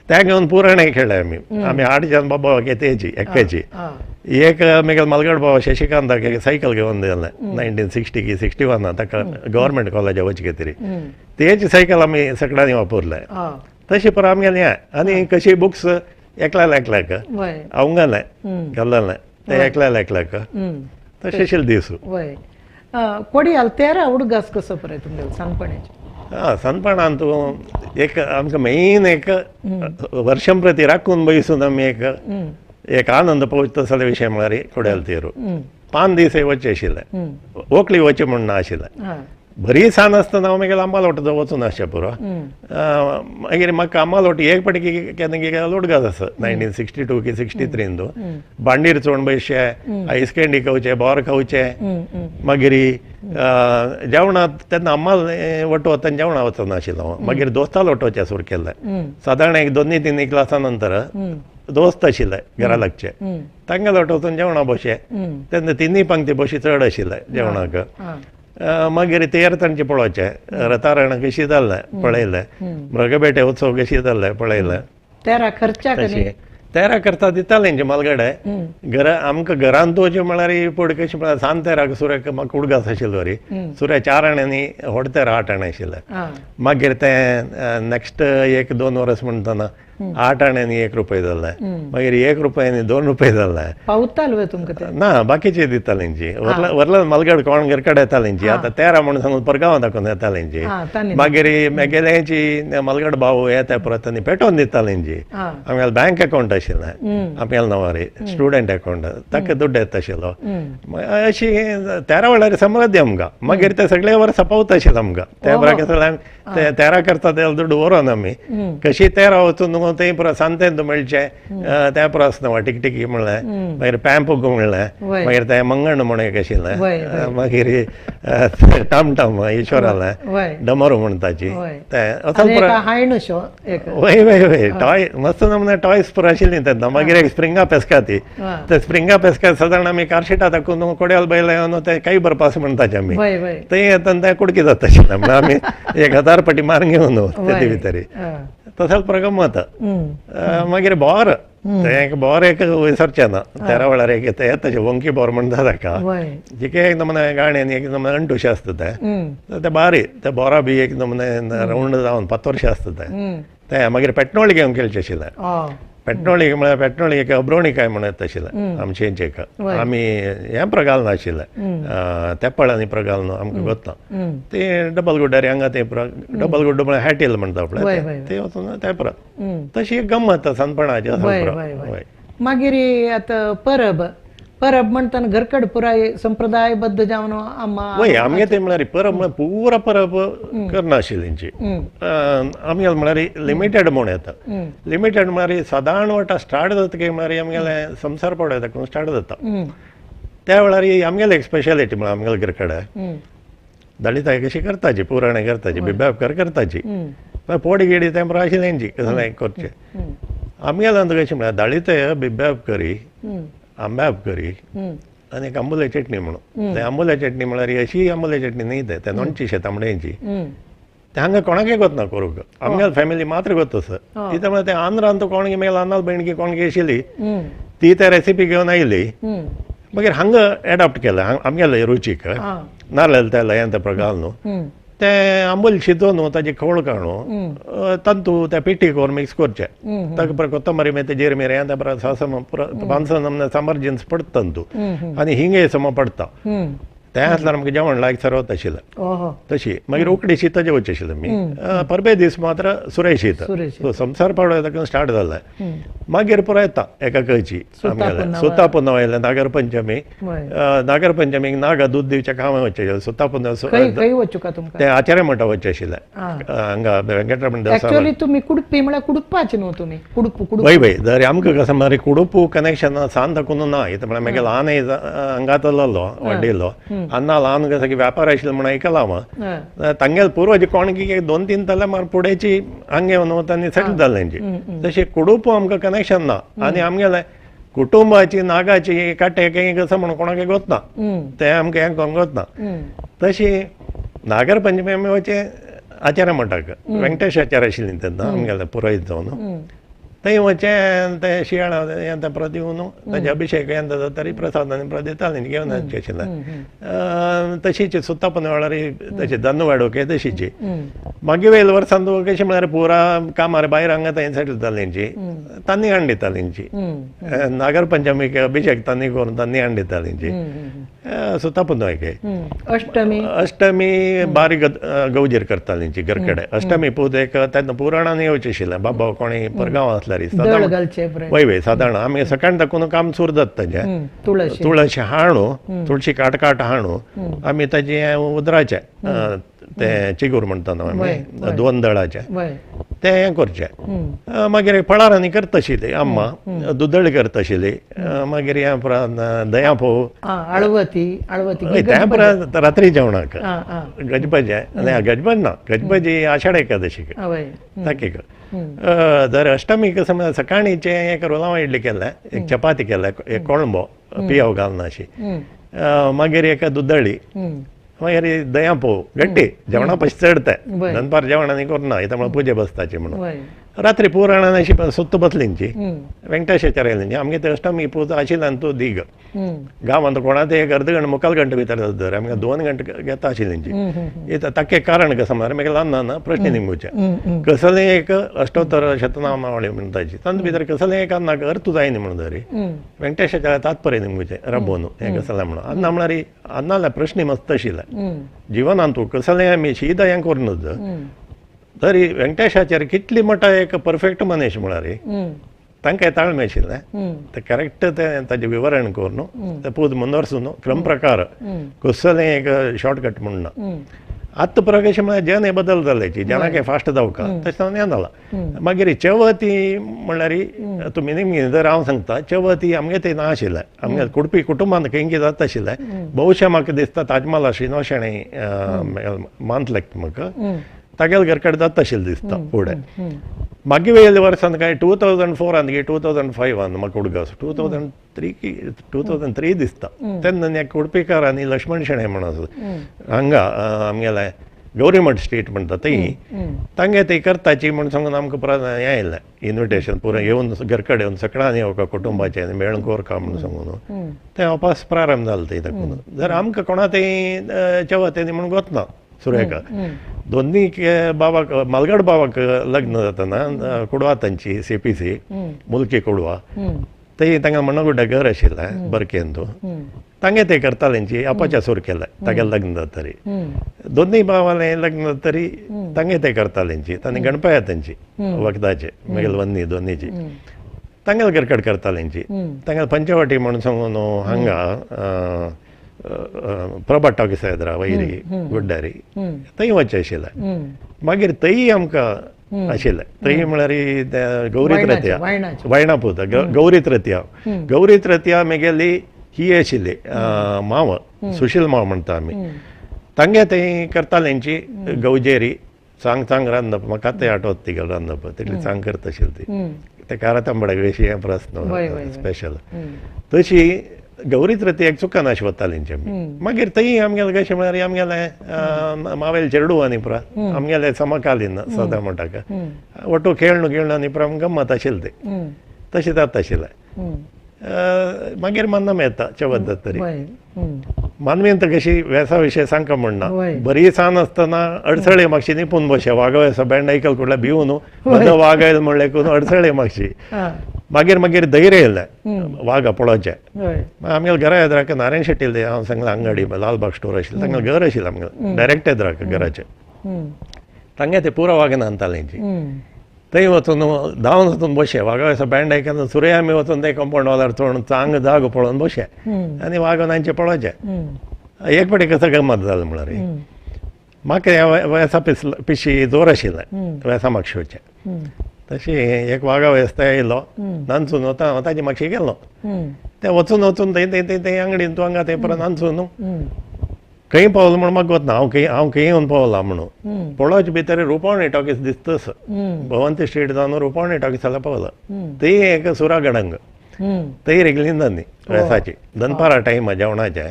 तें घेवन पुराणें खेळ्ळें आमी. आमी 8 जाण बाबा तेची एकट्याची. एक मागीर मालगड बाबा शशिकांताक एक सायकल घेवन दिलें 1960 की 61 ताका गव्हर्मेंट कॉलेजा वचचे खातीर, तेची सायकल आमी सगळ्यांनी वापरलें. तशें पुरा आमगेलें हें. आनी कशी बुक्स एकल्याक एकल्याक अवंगलें घाल्लें तें एकल्याक एकल्याक तशें आशिल्लें दीस. कोडियाल तेरा उडगास कसो पळय तुमगेलो सानपणाचें? आं, सानपणान तूं एक आमकां मेन एक वर्षं प्रती राखून बैसून आमी एक एक आनंद पळोवचो तसले विशय म्हळ्यार कोड्याल तेरू. 5 दीस वचचें आशिल्लें, ओकली वचचें म्हूण ना आशिल्लें. बरी सान आसतना हांव मागीर आंबालोट वचून आसचें पुरो. मागीर म्हाका आंबालोट एक पाटी केन्ना लोटगास आसा 1962 की 63 बांडीर चोण बशे, आयस कँडी खावचे, बोर खावचे. मागीर जेवणां तेन्ना आंबाल वट वतना जेवणां वचनाशिल्लो हांव. मागीर दोस्ता लोट वचचें सुरू केल्लें. सादारण एक 2-3 क्लासा नंतर दोस्त आशिल्ले घरा लागचे, तांगे लोट वचून जेवणां बशे. तेन्ना 3 पंक्ती बशी चड आशिल्ले जेवणाक. मागीर तेर तांचे पळोवचें, रतारण कशी जाल्लें पळयलें, मृगबेटे उत्सव कशी जाल्लें पळयलें. तेरा खर्चाक तेरा करता दिताले मालगडे घरा आमकां घरांत वचचें म्हळ्यार पड कशें म्हळ्यार सान तेराक सुऱ्याक म्हाका उडगास आशिल्लो रे. सुऱ्या 4 आण्यांनी व्हड तेरा 8 आणे आशिल्लें. मागीर तें नॅक्स्ट 1-2 वर्स म्हणटना 8 आण्यांनी 1 रुपये जाल्लें, मागीर 1 रुपयांनी 2 रुपये जाल्लें. पावताले तुमकां ते? ना, बाकीचे दितालेंची व्हरला मालगड कोण घरकडे येतालेंची. आतां तेरा म्हण सांगून परगांवां दाखोवन येतालेंची. मागीर मेगेल्यांची मालगड भाव येता परत आनी पेटोवन दितालेंची. आमगेलें बँक अकावंट आशिल्लें आमगेल्या नांवार, स्टुडंट अकावंट, ताका दुड्ड येता आशिल्लो. अशी तेरा वेळार समृद्धी आमकां. मागीर ते सगळे वर्सां पावता आशिल्लें आमकां. त्या बरा कसं तेरा करता ते दुड्ड व्हरोन आमी कशी तेरा वचून थंय पुरा सांतेंत मेळचें त्या पुरा आसना टिकटिकी म्हणलें, मागीर पॅम्प म्हणलें, मागीर तें मंगण म्हण एक आशिल्लें, मागीर टमटम ईश्वरालें डमरू म्हणटाची तें. वय वय वय टॉय मस्त नमुने टॉयस पुरा आशिल्लीं तेन्ना. मागीर एक स्प्रिंगा पेस्का ती, ते स्प्रिंगा पेस्का सादारण आमी कारशिटा दाखोवन कोड्याल बैल येवन ते काही बरपास म्हणटाचे आमी, थंय येतना तें कुडकी जाता आशिल्लें. म्हणल्यार आमी 1000 पटी मारून घेवन ते भितर तसोच पुरा गमत. मागीर बोर, तें बोर एक विसरचें ना. तेरा वेळार एक येता तशें वंकी बोर म्हणटा ताका, जिके एक नमुने गाणी आनी एक नमुने अंटूशें आसता तें, तें बारी तें बोरा बी एक नमुने रावंड जावन पातोरशें आसता तें. तें मागीर पेटनोळी घेवन खेळचें आशिल्लें. पेटनोळी म्हळ्यार पेटनोळी एक अब्रोणी काय म्हणत आशिल्लें आमचें एक. आमी हें प्रगाल नाशिल्लें, तेपळ आनी प्रगाल न्हू आमकां गोतना ती डबल गुड्डार हांगा ते डबल गुड्डो म्हळ्यार हॅटील म्हणटा पळय ते वचून ते पुरा. तशी एक गम्मत सानपणाची आसा. मागीर आतां परब, परब म्हणटना घरकड पुराय संप्रदायबद्ध जावन वय आमगे ते म्हळ्यार परब म्हळ्यार पुरा परब करनाशिल्ली आमगेले म्हळ्यार लिमिटेड म्हूण येता. लिमिटेड म्हळ्यार सादारण वटा स्टार्ट जाता की म्हळ्यार आमगेले संवसार पडो येता स्टार्ट जाता त्या वेळार आमगेले एक स्पेशालिटी म्हळ्यार आमगेले घरकडे दलिताय कशी करताची पुराणां करताची बिब्यापकार करताची पोडी गिडी तें पुरा आशिल्ली कसलें करचें. आमगेल्यान कशें म्हळ्यार दलितय बिब्यापकरी आंब्यापकरी आनी एक आंबुले चटणी म्हणून. ते आंबुले चटणी म्हळ्यार अशी आंबुले चटणी न्ही ते ते नोणची शेतांबड्यांची ते हांगा कोणाकय गोतना करूंक आमगेले फॅमिली मात्र गोत आसा. ती म्हळ्यार ते आंध्रान कोण मेल आनाल भयणकी कोणकी आशिल्ली ती त्या रेसिपी घेवन आयली. मागीर हांगा एडॉप्ट केलें आमगेले रुचीक नारळ तेल हें तें घाल न्हू तें आंबोल शिजोवन न्हू ताजी खवळ काडून तांतू त्या पिठी करून मिक्स करचें ताका परत कोथंबरी मेथी जिरे मिरयां हें तें परत सासम पानसो सांबार जिन्स पडटा तांतू आनी हिंगे सम पडटा तें आसल्यार आमकां जेवण लायक सरवत आशिल्लें तशी. मागीर उकडी शीत जेवचें आशिल्लें आमी परबे दीस मात्र सुरय शीत सो संवसार पाडो ताका स्टार्ट जालें. मागीर पुरो येता एका कळची आमगेलें सुता पुनव आयलें नागरपंचमी नागरपंचमीक नागा दूद दिवचें काम वचचें आशिल्लें सुता पुनव तें आचार्य मठा वचचें आशिल्लें हांगा वेंकटरमण देवस्थान. तुमी कुडपी म्हळ्यार कुडपाचे न्हू तुमी कुडप वय वय जर आमकां कशें म्हळ्यार कुडुपू कनेक्शन सान दाखोवन ना इतलें म्हळ्यार मागीर ल्हान हांगा चललो वाडिल्लो अन्ना ल्हान कसं की व्यापार आशिल्लो म्हण आयकलां हांव तांगेले पुर्वज कोण की 2-3 तलेमार फुडेंची हांगा येवन तांणी सेटल जाल्ले तेंची तशें कुडुपू आमकां कनेक्शन ना आनी आमगेलें कुटुंबाची नागाची काटे काही कसं म्हणून कोणाक गोत ना तें आमकां हें करूंक गोत ना. तशी नागरपंचमी आमी वचें आचार्य मठाक वेंकटेश आचार्य आशिल्ली तेन्ना आमगेलें पुरोहीत जावन थंय वचें तें शियाळा हें तें परत येवन ताजे अभिशेक हें जाता तरी प्रसाद आनी परत दितालें घेवन वचचें आशिल्लें. तशीच सुतापन वेळार तशें दनवाडोके तशीची मागीर वेल वर्सान कशें म्हळ्यार पुरा कामार भायर हांगा थंय सेटल जालें तेंची तांणी हाडून दिताली तेंची नागरपंचमीक अभिशेक तांणी करून तांणी हाडून दिताली तेंची सुतापुनवेक. अष्टमी अष्टमी बारीक गवजीर करताली तेंची घरकडे अष्टमी पुजेक तेन्ना पुराणान येवचें आशिल्लें बाबा कोणी परगांव आसल्यार वय वय सादारण आमी सकाळी दाखोवन काम सुरू जाता ताजें तुळशी हाणू तुळशी काट काट हाणू आमी ताजें उदराचें तें चिगूर म्हणटा न्हू आमी दोन दळाचें तें हें करचें. मागीर फळारांनी करता आशिल्ली अम्मा दुदळी करता आशिल्ली मागीर हें उपरांत दया फोव आळवती आळवती तें उपरांत रात्री जेवणाक गजबजें गजबज ना गजबजी आषाढ एकादशीक ताकीक जर अष्टमीक समज सकाळीचें एक रोलांव इडली केलें एक चपाती केलें एक कोळंबो पियाव घालना अशी मागीर एक दुदळी मागीर दया पोव गट्टी जेवणा पयशे चड तें दनपार जेवण आनी करना इतलें म्हळ्यार पुजे बसताची म्हणून रात्री पुराणान अशी सुत्त बसली तेंची वेंकटेशाचार्य आयली आमगे ते अष्टमी पुजा आशिल्ल्यान तूं दीग गांवांत कोणा ते एक अर्द घंटे मुखाल घंटे भितर जाता आमकां 2 घंटे घेता आशिल्ली तेंची. ताके कारण कसं म्हळ्यार मागीर ल्हान ल्हान प्रश्न निमगुचे कसलें एक अष्टोत्तर शतनामावळी म्हणटाची तातूंत भितर कसलें एक अन्नाक अर्थ जायना म्हणून तरी वेंकटेशाचार्य तात्पर्य निमगुचें रबोवन हें कसलें म्हणून अन्ना म्हळ्यार अन्नाले प्रश्न मस्त आशिल्ले जिवनांत कसलें आमी शीत हें करून तरी वेंकटेशाचार्य कितली मोठा एक परफेक्ट मनीस म्हळ्यार तांकां ताळमेळ आशिल्लें तें करेक्ट तें ताजें विवरण करून तें पूज मुंदरसून क्रम प्रकार कसलें एक शॉर्टकट म्हूण ना. आतां परत कशें म्हळ्यार जन हे बदल जाले जनाक फास्ट जावका तशें हें जालां. मागीर चवथी म्हणल्यार तुमी निमगी जर हांव सांगता चवथी आमगे तें ना आशिल्लें आमगे कुडपी कुटुंबान खंय कितें जाता आशिल्लें बहुशा म्हाका दिसता ताजमहाल श्रीनिवास शणै मानतलें म्हाका तागेले घरकडे जाता आशिल्लें दिसता फुडें. मागीर वयल्या वर्सान काय 2004 की 2005 म्हाका उडगास 2003 की 2003 दिसता तेन्ना कुडपीकार आनी लक्ष्मण शणै म्हणून आसा हांगा आमगेलें गौरीमठ स्ट्रीट म्हणटा थंय तांगे ती करताची म्हूण सांगून आमकां परत हें आयलें इन्विटेशन पुरो येवन घरकडे येवन सकाळीं येवका कुटुंबाचें आनी मेळून कोरका म्हणून सांगून तें वापस प्रारंभ जालो थंय दाखोवन जर आमकां कोणा थंय चवथ म्हणून गोतना सुरेखा दोन्ही बाबाक मालगड बाबाक लग्न जाताना कुडवा तांची सीपीसी मुलकी कुडवा थंय तांकां मण्णगुड्डा घर आशिल्लें बरकेन तूं तांगे ते करताले तेंची आपाच्या सूर केलें तागे लग्न जातरी दोनूय बाबालें लग्न जातरी तांगे ते करताले तेंची तांणी गणपया तांची वखदाचे मागीर वन्नी दोनीची तांगेले घरकड करताले तेंची तांगेले पंचवटी म्हणून सांगून हांगा प्रभात टाकीस येद्रा वैरी गुड्डारी थंय वचचें आशिल्लें. मागीर थंय आमकां आशिल्लें थंय म्हळ्यार गौरी तृतीया वैणा पुजा गौरी तृतीया गौरी तृतीया मेगेली ही आशिल्ली माव सुशील माव म्हणटा आमी तांगे थंय करताले तेंची गौजेरी चांग चांग रांदप म्हाका आतां आठवत ती रांदप तितली चांग करता आशिल्ली ती ते कारातांबड्या विशीं हें प्रस्न स्पेशल तशी गौरी तृतीयेक चुकना वताली तेंची आमी. मागीर थंय आमगेलें कशें म्हळ्यार आमगेलें मावेल चेडू आनी पुरा आमगेलें समकालीन सदां म्हणटा वटू खेळणू खेळणू आनी पुरा गम्मत आशिल्लें तें तशें जाता आशिल्लें. मागीर मान्नाम येता चवथ जातरी. मानवीन तर कशी वेसा विशय सांगका म्हणना बरी सान आसतना अडसळे मागशी निपून बशे वागा वेसा बँड आयकल कुडल्या भिवून न्हू वाग आयल म्हणलें करून अडसळे मागशी. मागीर मागीर धैर्य येयलें वागा पळोवचें. आमगेल्या घरा येद्राक नारायण शेट्टील हांव सांगलें अंगडी लालबाग स्टोर आशिल्लें तांगेलें घर आशिल्लें आमगेलें डायरेक्ट येद्राक घराचें. तांगे ते पुरो वाग नांदताले थंय वचून धांवन वचून बशे वागा वेसा बँड आयकन सुरय आमी वचून ते कंपाउंड वालार चोडून चांग जागो पळोवन बशे आनी वाग नांचे पळोवचें. एक फावटी कसो गमत जालें म्हळ्यार म्हाका ह्या वेसा पिशी जोर आशिल्लें वेसा मागशेचें. तशी एक वागा वेस थंय आयलो नांचून वता हांव ताजे मागशी गेलो ते वचून वचून थंय थंय थंय थंय अंगडीन तूं हांगा थंय परत नांचून न्हू खंय पावलो म्हूण म्हाका गोत ना हांव खंय हांव खंय येवन पावला म्हणून पळोवचे भितर रुपावणी टॉकीज दिसतस भवंती स्ट्रीट जावन रुपावणी टॉकीज जाल्यार पावलो थंय एक सुरा गडंग थंय रेगली न्ही वेसाची दनपारा टायम जेवणाचें.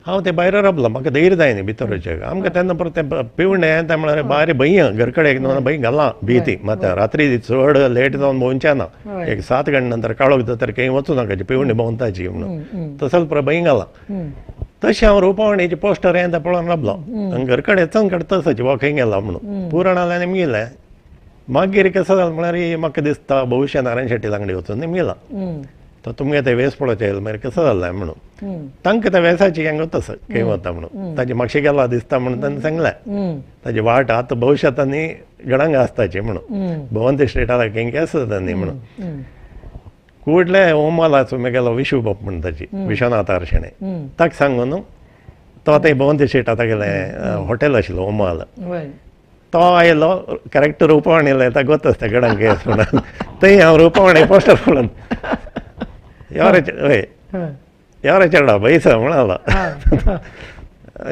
हांव ते भायर रावलो म्हाका धैर्य जाय न्ही भितर वचूंक. आमकां तेन्ना परत तें पिवणें तें म्हळ्यार भायर भंय घर कडेन भंय घालां भीती मात रात्री चड लेट जावन भोंवचें ना एक 7 गंटे नंतर काळोख जाता खंय वचूं नाका पिवणी भोंवताची म्हणून तसोच परत भंय घालां. तशें हांव रुपावणीचें पोस्टर हें पळोवन रावलो आनी घर कडेन चंग काडटा तसोच हो खंय गेला म्हणून पुरण आलें निमगिलें. मागीर कसो जालें म्हळ्यार म्हाका दिसता भविश्य नारायण शेट्टी अंगडी वचून निमगिला तो तुमगे ते वेस पळोवचें येयलें मागीर कसो जालें म्हणून तांकां त्या वेसाची हें तसो खंय वता म्हणून ताजी मागशी गेला दिसता म्हणून तांणी सांगलें ताजी वाट आतां भविश्यांत आनी गडांग आसताची म्हणून भवंती स्ट्रीटाक खंय आसता न्ही म्हणून. कुडले ओमालाचो मेगेलो विशू बाप म्हण ताची विश्वनाथ आरशेणे ताका सांगून न्हू तो आतां भवंती स्ट्रीटाक तागेलें हॉटेल आशिल्लो ओमाल तो आयलो करेक्ट रुपवाणी येयलें ताका गोत आसता गडांक म्हणून थंय हांव रुपवाणी पोस्टर पळोवन हय यार चेडा बैसा म्हणालो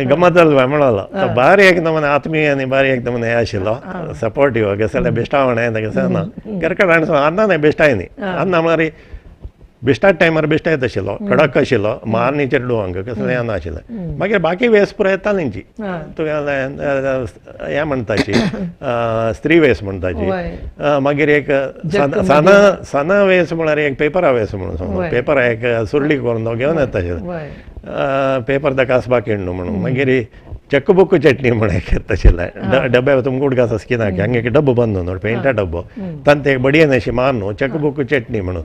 गमत जाल म्हणालो. बारी एक नमूने आत्मीय आनी बारी एक नमूने हें आशिल्लो सपोर्टीव कसलें बेश्टावण हें कसलें ना घरकडेन हाडून अन्ना न्हय बेश्टाय न्ही अन्ना म्हळ्यार बेश्टात टायमार बेश्टा येत आशिल्लो कडक आशिल्लो मारणी चेडवांक कसलें हें नाशिल्लें. मागीर बाकी वेस पुरो येताली तेंची तुवें हें म्हणटाची स्त्री वेस म्हणटाची. मागीर एक साना साना वेस म्हळ्यार एक पेपरा वेस म्हणून सांगू पेपरा एक सुरली करून तो घेवन येता आशिल्लें पेपर the कासबा किण्णू म्हणून. मागीर चेकबुक चटणी म्हण एक येता आशिल्लें डब्या तुमकां उडगास आसा कितें हांगा एक डब्बो बंद न्हू पेंटा डब्बो तांचे एक बडयेन अशी मार न्हू चेकबुक चटणी म्हणून.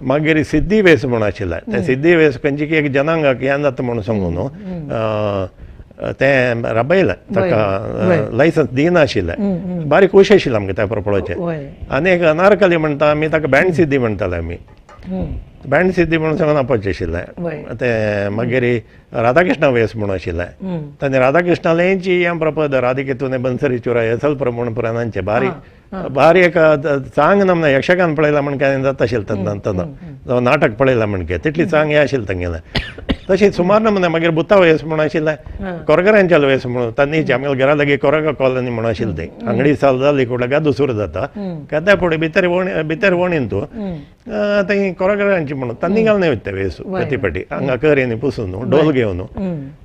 मागीर सिद्धी वेस म्हूण आशिल्लें ते सिद्धी वेस खंयची एक जनांगाक हें जाता म्हणून सांगू न्हू तें राबयलें ताका लायसन्स दिनाशिल्लें. बारीक खूश आशिल्लें आमकां त्या पळोवचें. आनी एक अनारकली म्हणटा आमी ताका बँड सिद्धी म्हणटाले आमी बँड सिद्धी म्हणून सांगून आपोवचें आशिल्लें तें. मागीर राधाकृष्ण वेस म्हणून आशिल्लें तांणी राधाकृष्णालेंची हें प्रपद राधिकेतून बनसरी चुरा हे सल्प म्हणून पुराणांचें बारीक बारीक एक चांग नमना यक्षगान पळयलां म्हण काय जाता आशिल्लें तेन्ना तेन्ना जावं नाटक पळयलां म्हण काय तितली चांग हें आशिल्लें तांगेलें. तशें सुमार नमुने मागीर बुत्ता वेस म्हणून आशिल्लें कोरगरांच्या वेस म्हणून तांणी आमगेल्या घरा लागीं कोरगा कॉलनी म्हणून आशिल्लें थंय आंगडी साल जाली कुडल्या गादू सुरू जाता गाद्या फुडें भितर वणी भितर वणीन तूं थंय कोरगरांची म्हणून तांणी घालून वयता वेस प्रती हांगा करयांनी पुसून न्हू डोल घेवन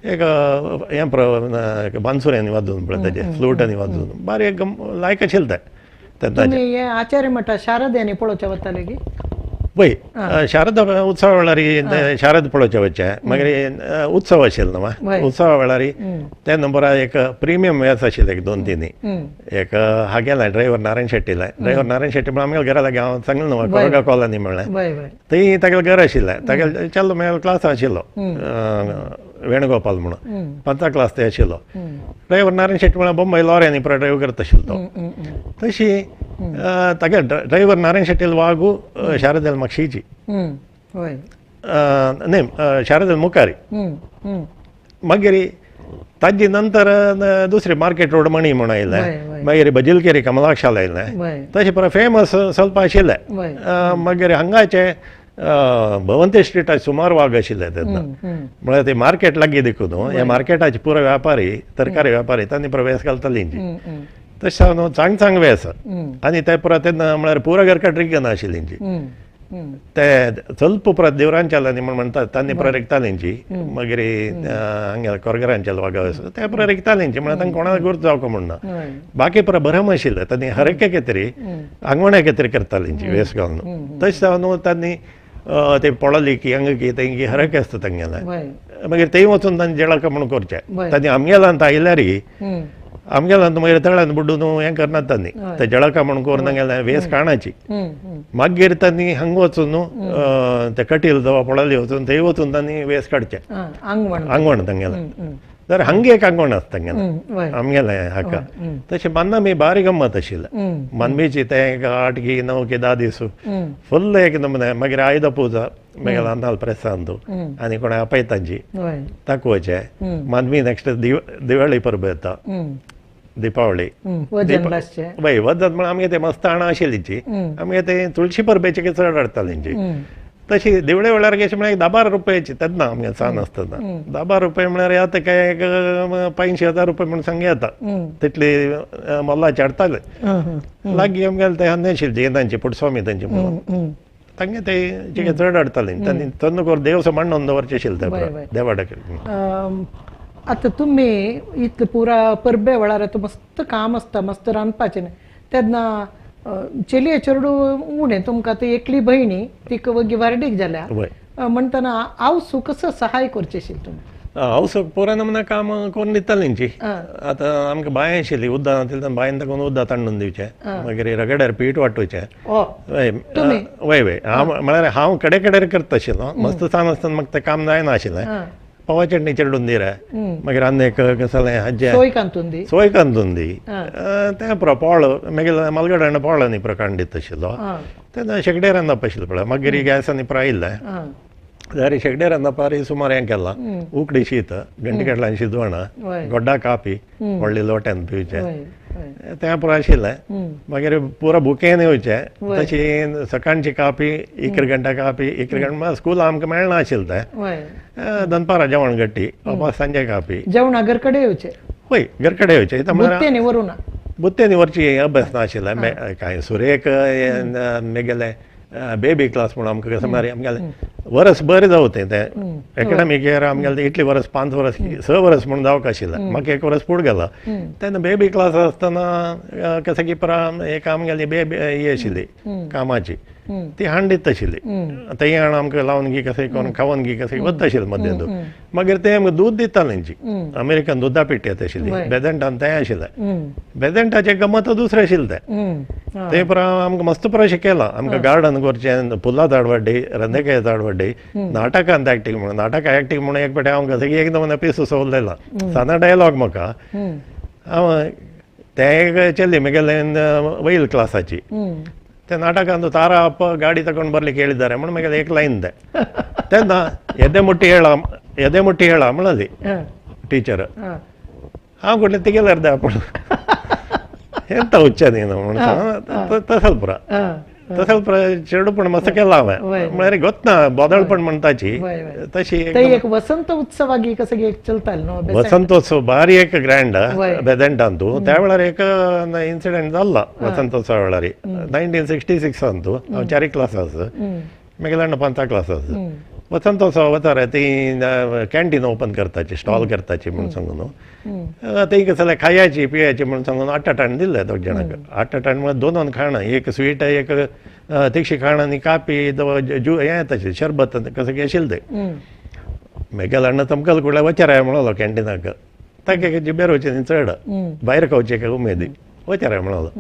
एक हें बानसुऱ्यांनी वाजोवन पळय ताजें फ्लुटांनी वाजोवन बारीक लायक आशिल्लें तें. तुमी आचार्य म्हणटा शारद पळोवचें वताले की पळय शारद उत्सवा वेळार शारद पळोवचें वचचें. मागीर उत्सव आशिल्लो न्हू उत्सवा वेळार त्या नंबरा एक प्रिमियम वेस आशिल्लें एक 2 3 एक हागेलें ड्रायव्हर नारायण शेट्टीलें ड्रायव्हर नारायण शेट्टी म्हणून आमगेल्या घरा लागीं हांव सांगलें न्हू कोरगा कॉलनी म्हणलें थंय तागेलें घर आशिल्लें तागेलें चेडो म्हगेलो क्लास आशिल्लो वेणुगोपाल म्हणून 5 क्लास ते आशिल्लो. ड्रायव्हर नारायण शेट्टी म्हणल्यार बॉम्बे लॉऱ्यांनी पुरो ड्रायव्ह करता आशिल्लो तो. तशी तागे ड्रायव्हर नारायण शेट्टील वागू शारदेल मागशीची न्ही शारदेल मुखारी. मागीर ताजी नंतर दुसरी मार्केट रोड मणी म्हूण आयलें मागीर बजिलकेरी कमलाक्षाल आयलें तशें पुरो फेमस स्वल्प आशिल्लें. मागीर हांगाचे भवंती स्ट्रीटार सुमार वाग आशिल्ले तेन्ना म्हळ्यार ते मार्केट लागीं देखून ह्या मार्केटाचे पुरो व्यापारी तरकारी व्यापारी तांणी प्रवेश घालताली तशें न्हू चांग चांग वेस आनी ते पुरो तेन्ना म्हळ्यार पुरो घरकाट रिगना आशिल्ली ते स्वल्प परत देवरांच्यालांनी म्हण म्हणटात तांणी पुरो रिगतालींची. मागीर हांगा कोरगरांच्या वागा ते पुरो रिगतालींची म्हळ्यार तांकां कोणाक गुर्त जावंक म्हण ना बाकी पुरो भरम आशिल्ले तांणी हर एक तरी आंगवण्या तरी करतालींची वेस घालून. तशें जावन न्हू तांणी ते पोळली की हांगा की तेंकी हरक आसता तांगेलें मागीर तेय वचून तांणी जेळाक म्हणून करचें तांणी आमगेल्यान आयल्यार आमगेल्यान मागीर तळ्यान बुड्डून हें करनात तांणी ते जळका म्हणून करून तांगेलें वेस काणाची मागीर तांणी हांगा वचून ते कटील जावं पोळली वचून थंय वचून तांणी वेस काडचें आंगवण तांगेलें तर हांगे एक आंगवण आसता तांगेलें आमगेलें हाका तशें मान्नामी बारी गम्मत आशिल्लें मानमीची तें एक 8 की 9 की 10 दीस फुल्ल एक नमुने मागीर आयुध पुजा मागीर आंदाल प्रेसांत आनी कोणा आपयतांची ताकोवचें मानवी नेक्स्ट दिवाळी परब येता दीपावळी वय वजन म्हळ्यार आमगे ते मस्त आणा आशिल्लीची आमगे ते तुळशी परबेचे चड हाडटालींची तशी दिवळे वेळार कशें म्हळ्यार 10-12 रुपयाची तेन्ना आमगे सान आसतना 10-12 रुपये म्हळ्यार आतां काय एक 85,000 रुपये म्हूण सांग येता तितली मोलाची हाडटाले लागीं आमगेले ते हन्ने आशिल्ली जेनांची पुटस्वामी तांची म्हणून तांगे ते चिके चड हाडटाले तांणी तन्न करून देव मांडून दवरचे आशिल्ले ते देवाडे. आतां तुमी इतले पुरा परबे वेळार आतां मस्त काम आसता मस्त रांदपाचें तेन्ना चेडये चेडू उणें तुमकां ती एकली भयणी तिका वगी वार्डीक जाल्या म्हणटना आवसू कसो सहाय करचें आशिल्लें तुमी? आवसूक पुरा नमुना काम करून दितालींची. आतां आमकां बांय आशिल्ली उदक नाशिल्लें बांयन ताकून उदक तांडून दिवचें मागीर रगड्यार पीठ वांटोवचें. वय वय वय हांव म्हळ्यार हांव कडे कडेर करता आशिल्लो मस्त सान आसतना म्हाका तें काम जायना आशिल्लें. पवा चटणी चेडून दी रे मागीर आनी एक कसलें हाजें सोय कांतून दी तें पुरो पोळ मागीर मालगड्यान पोळ आनी पुरो काडून दिता आशिल्लो तेन्ना शेगडेर रांदप आशिल्लें पळय. मागीर गॅस आनी पुरो आयिल्लें जाल्यार शेगडेर रांदपार सुमार हें केलां उकडी शीत घंटे कडल्यान शिजवणा गोड्डा कापी व्हडली लोट्यान पिवचें तें पुरो आशिल्लें. मागीर पुरो बुकेन येवचें तशी सकाळची कापी 1 घंटा कापी 1 घंटा स्कूल आमकां मेळना आशिल्लें तें दनपारां जेवण गट्टी वापस सांजे कापी जेवण घर कडेन येवचें. हय घर कडेन येवचें बुत्तेनी व्हरूना बुत्तेनी व्हरची अभ्यास नाशिल्लें कांय सुरेक मेगेलें बेबी क्लास म्हणून आमकां कशें म्हळ्यार आमगेलें वरस बरें जावं तें तें एकेडमीक इयर आमगेलें इतलें वरस 5 वर्स 6 वर्स म्हूण जावंक आशिल्लें म्हाका 1 वर्स फुडें गेलां तेन्ना बेबी क्लास आसतना कशें की परा एक आमगेली बेबी ही आशिल्ली कामाची ती हाडून दिता आशिल्ली थंय हाडून आमकां लावन गी कशें करून खावन गी कशें वता आशिल्लें मद्यान मागीर तें आमकां दूद दितालें तेंची अमेरिकन दुदा पेटी येता आशिल्ली बेजंटान तें आशिल्लें बेजंटाचें गमत दुसरें आशिल्लें तें तें पुरा आमकां मस्त पुरो शिकयलां आमकां गार्डन करचें फुलां झाड वाड्डी रंदेकाय झाड वाड्डी नाटकांत एक्टींग म्हणून नाटकां एक्टींग म्हणून एक पेटे हांव कसं एकदम पिसू सोल्लेला सादा डायलॉग म्हाका हांव तें एक चली म्हगेलें वयल क्लासाची ते नाटकांत तारा अप्ಪ ಗಾಡಿ ತಗೊಂಡು ಬರ್ಲಿಕ್ಕೆ ಹೇಳಿದ್ದಾರೆ म्हणून म्हगेलें एक लायन तें तेन्ना ಎದೆ ಮುಟ್ಟಿ ಹೇಳ ಎದೆ ಮುಟ್ಟಿ ಹೇಳ म्हणली टीचर हांव कुठले तिगेले अर्द आपण ಎಂತ ಹುಚ್ಚ ನೀನು तसल पुरा तसल पुरा चेडूपण मस्त केला हांवें म्हळ्यार गोतना बोदळपण म्हणटाची तशी एक वसंत उत्सवागी कसं चलताले न्हू वसंतोत्सव बारी एक ग्रँड बेदेंटांतू त्या वेळार एक इन्सिडेंट जाल्लो वसंतोत्सवा वेळार 1966 अंतू हांव 4 क्लास आसा मागीर अण्णा 5 क्लास आसा वसंतोत्सव वता रे ती कॅन्टीन ओपन करताची स्टॉल करताची म्हणून सांगून न्हू ती कसलें खायाची पियाची म्हणून सांगून 8-8 आण दिल्ले दोग जाणांक 8-8 आण म्हळ्यार 2-2 खाणां एक स्वीट एक तिक्षी खाणां आनी कापी ज्यू हें येताशें शरबत कसं की आशिल्लें तें मेगेल अण्णा तमकल कुडल्या वचराय म्हणलो कॅन्टिनाक ताका जिबेर वचचें न्ही चड भायर खावचें उमेदी वचराय म्हणलो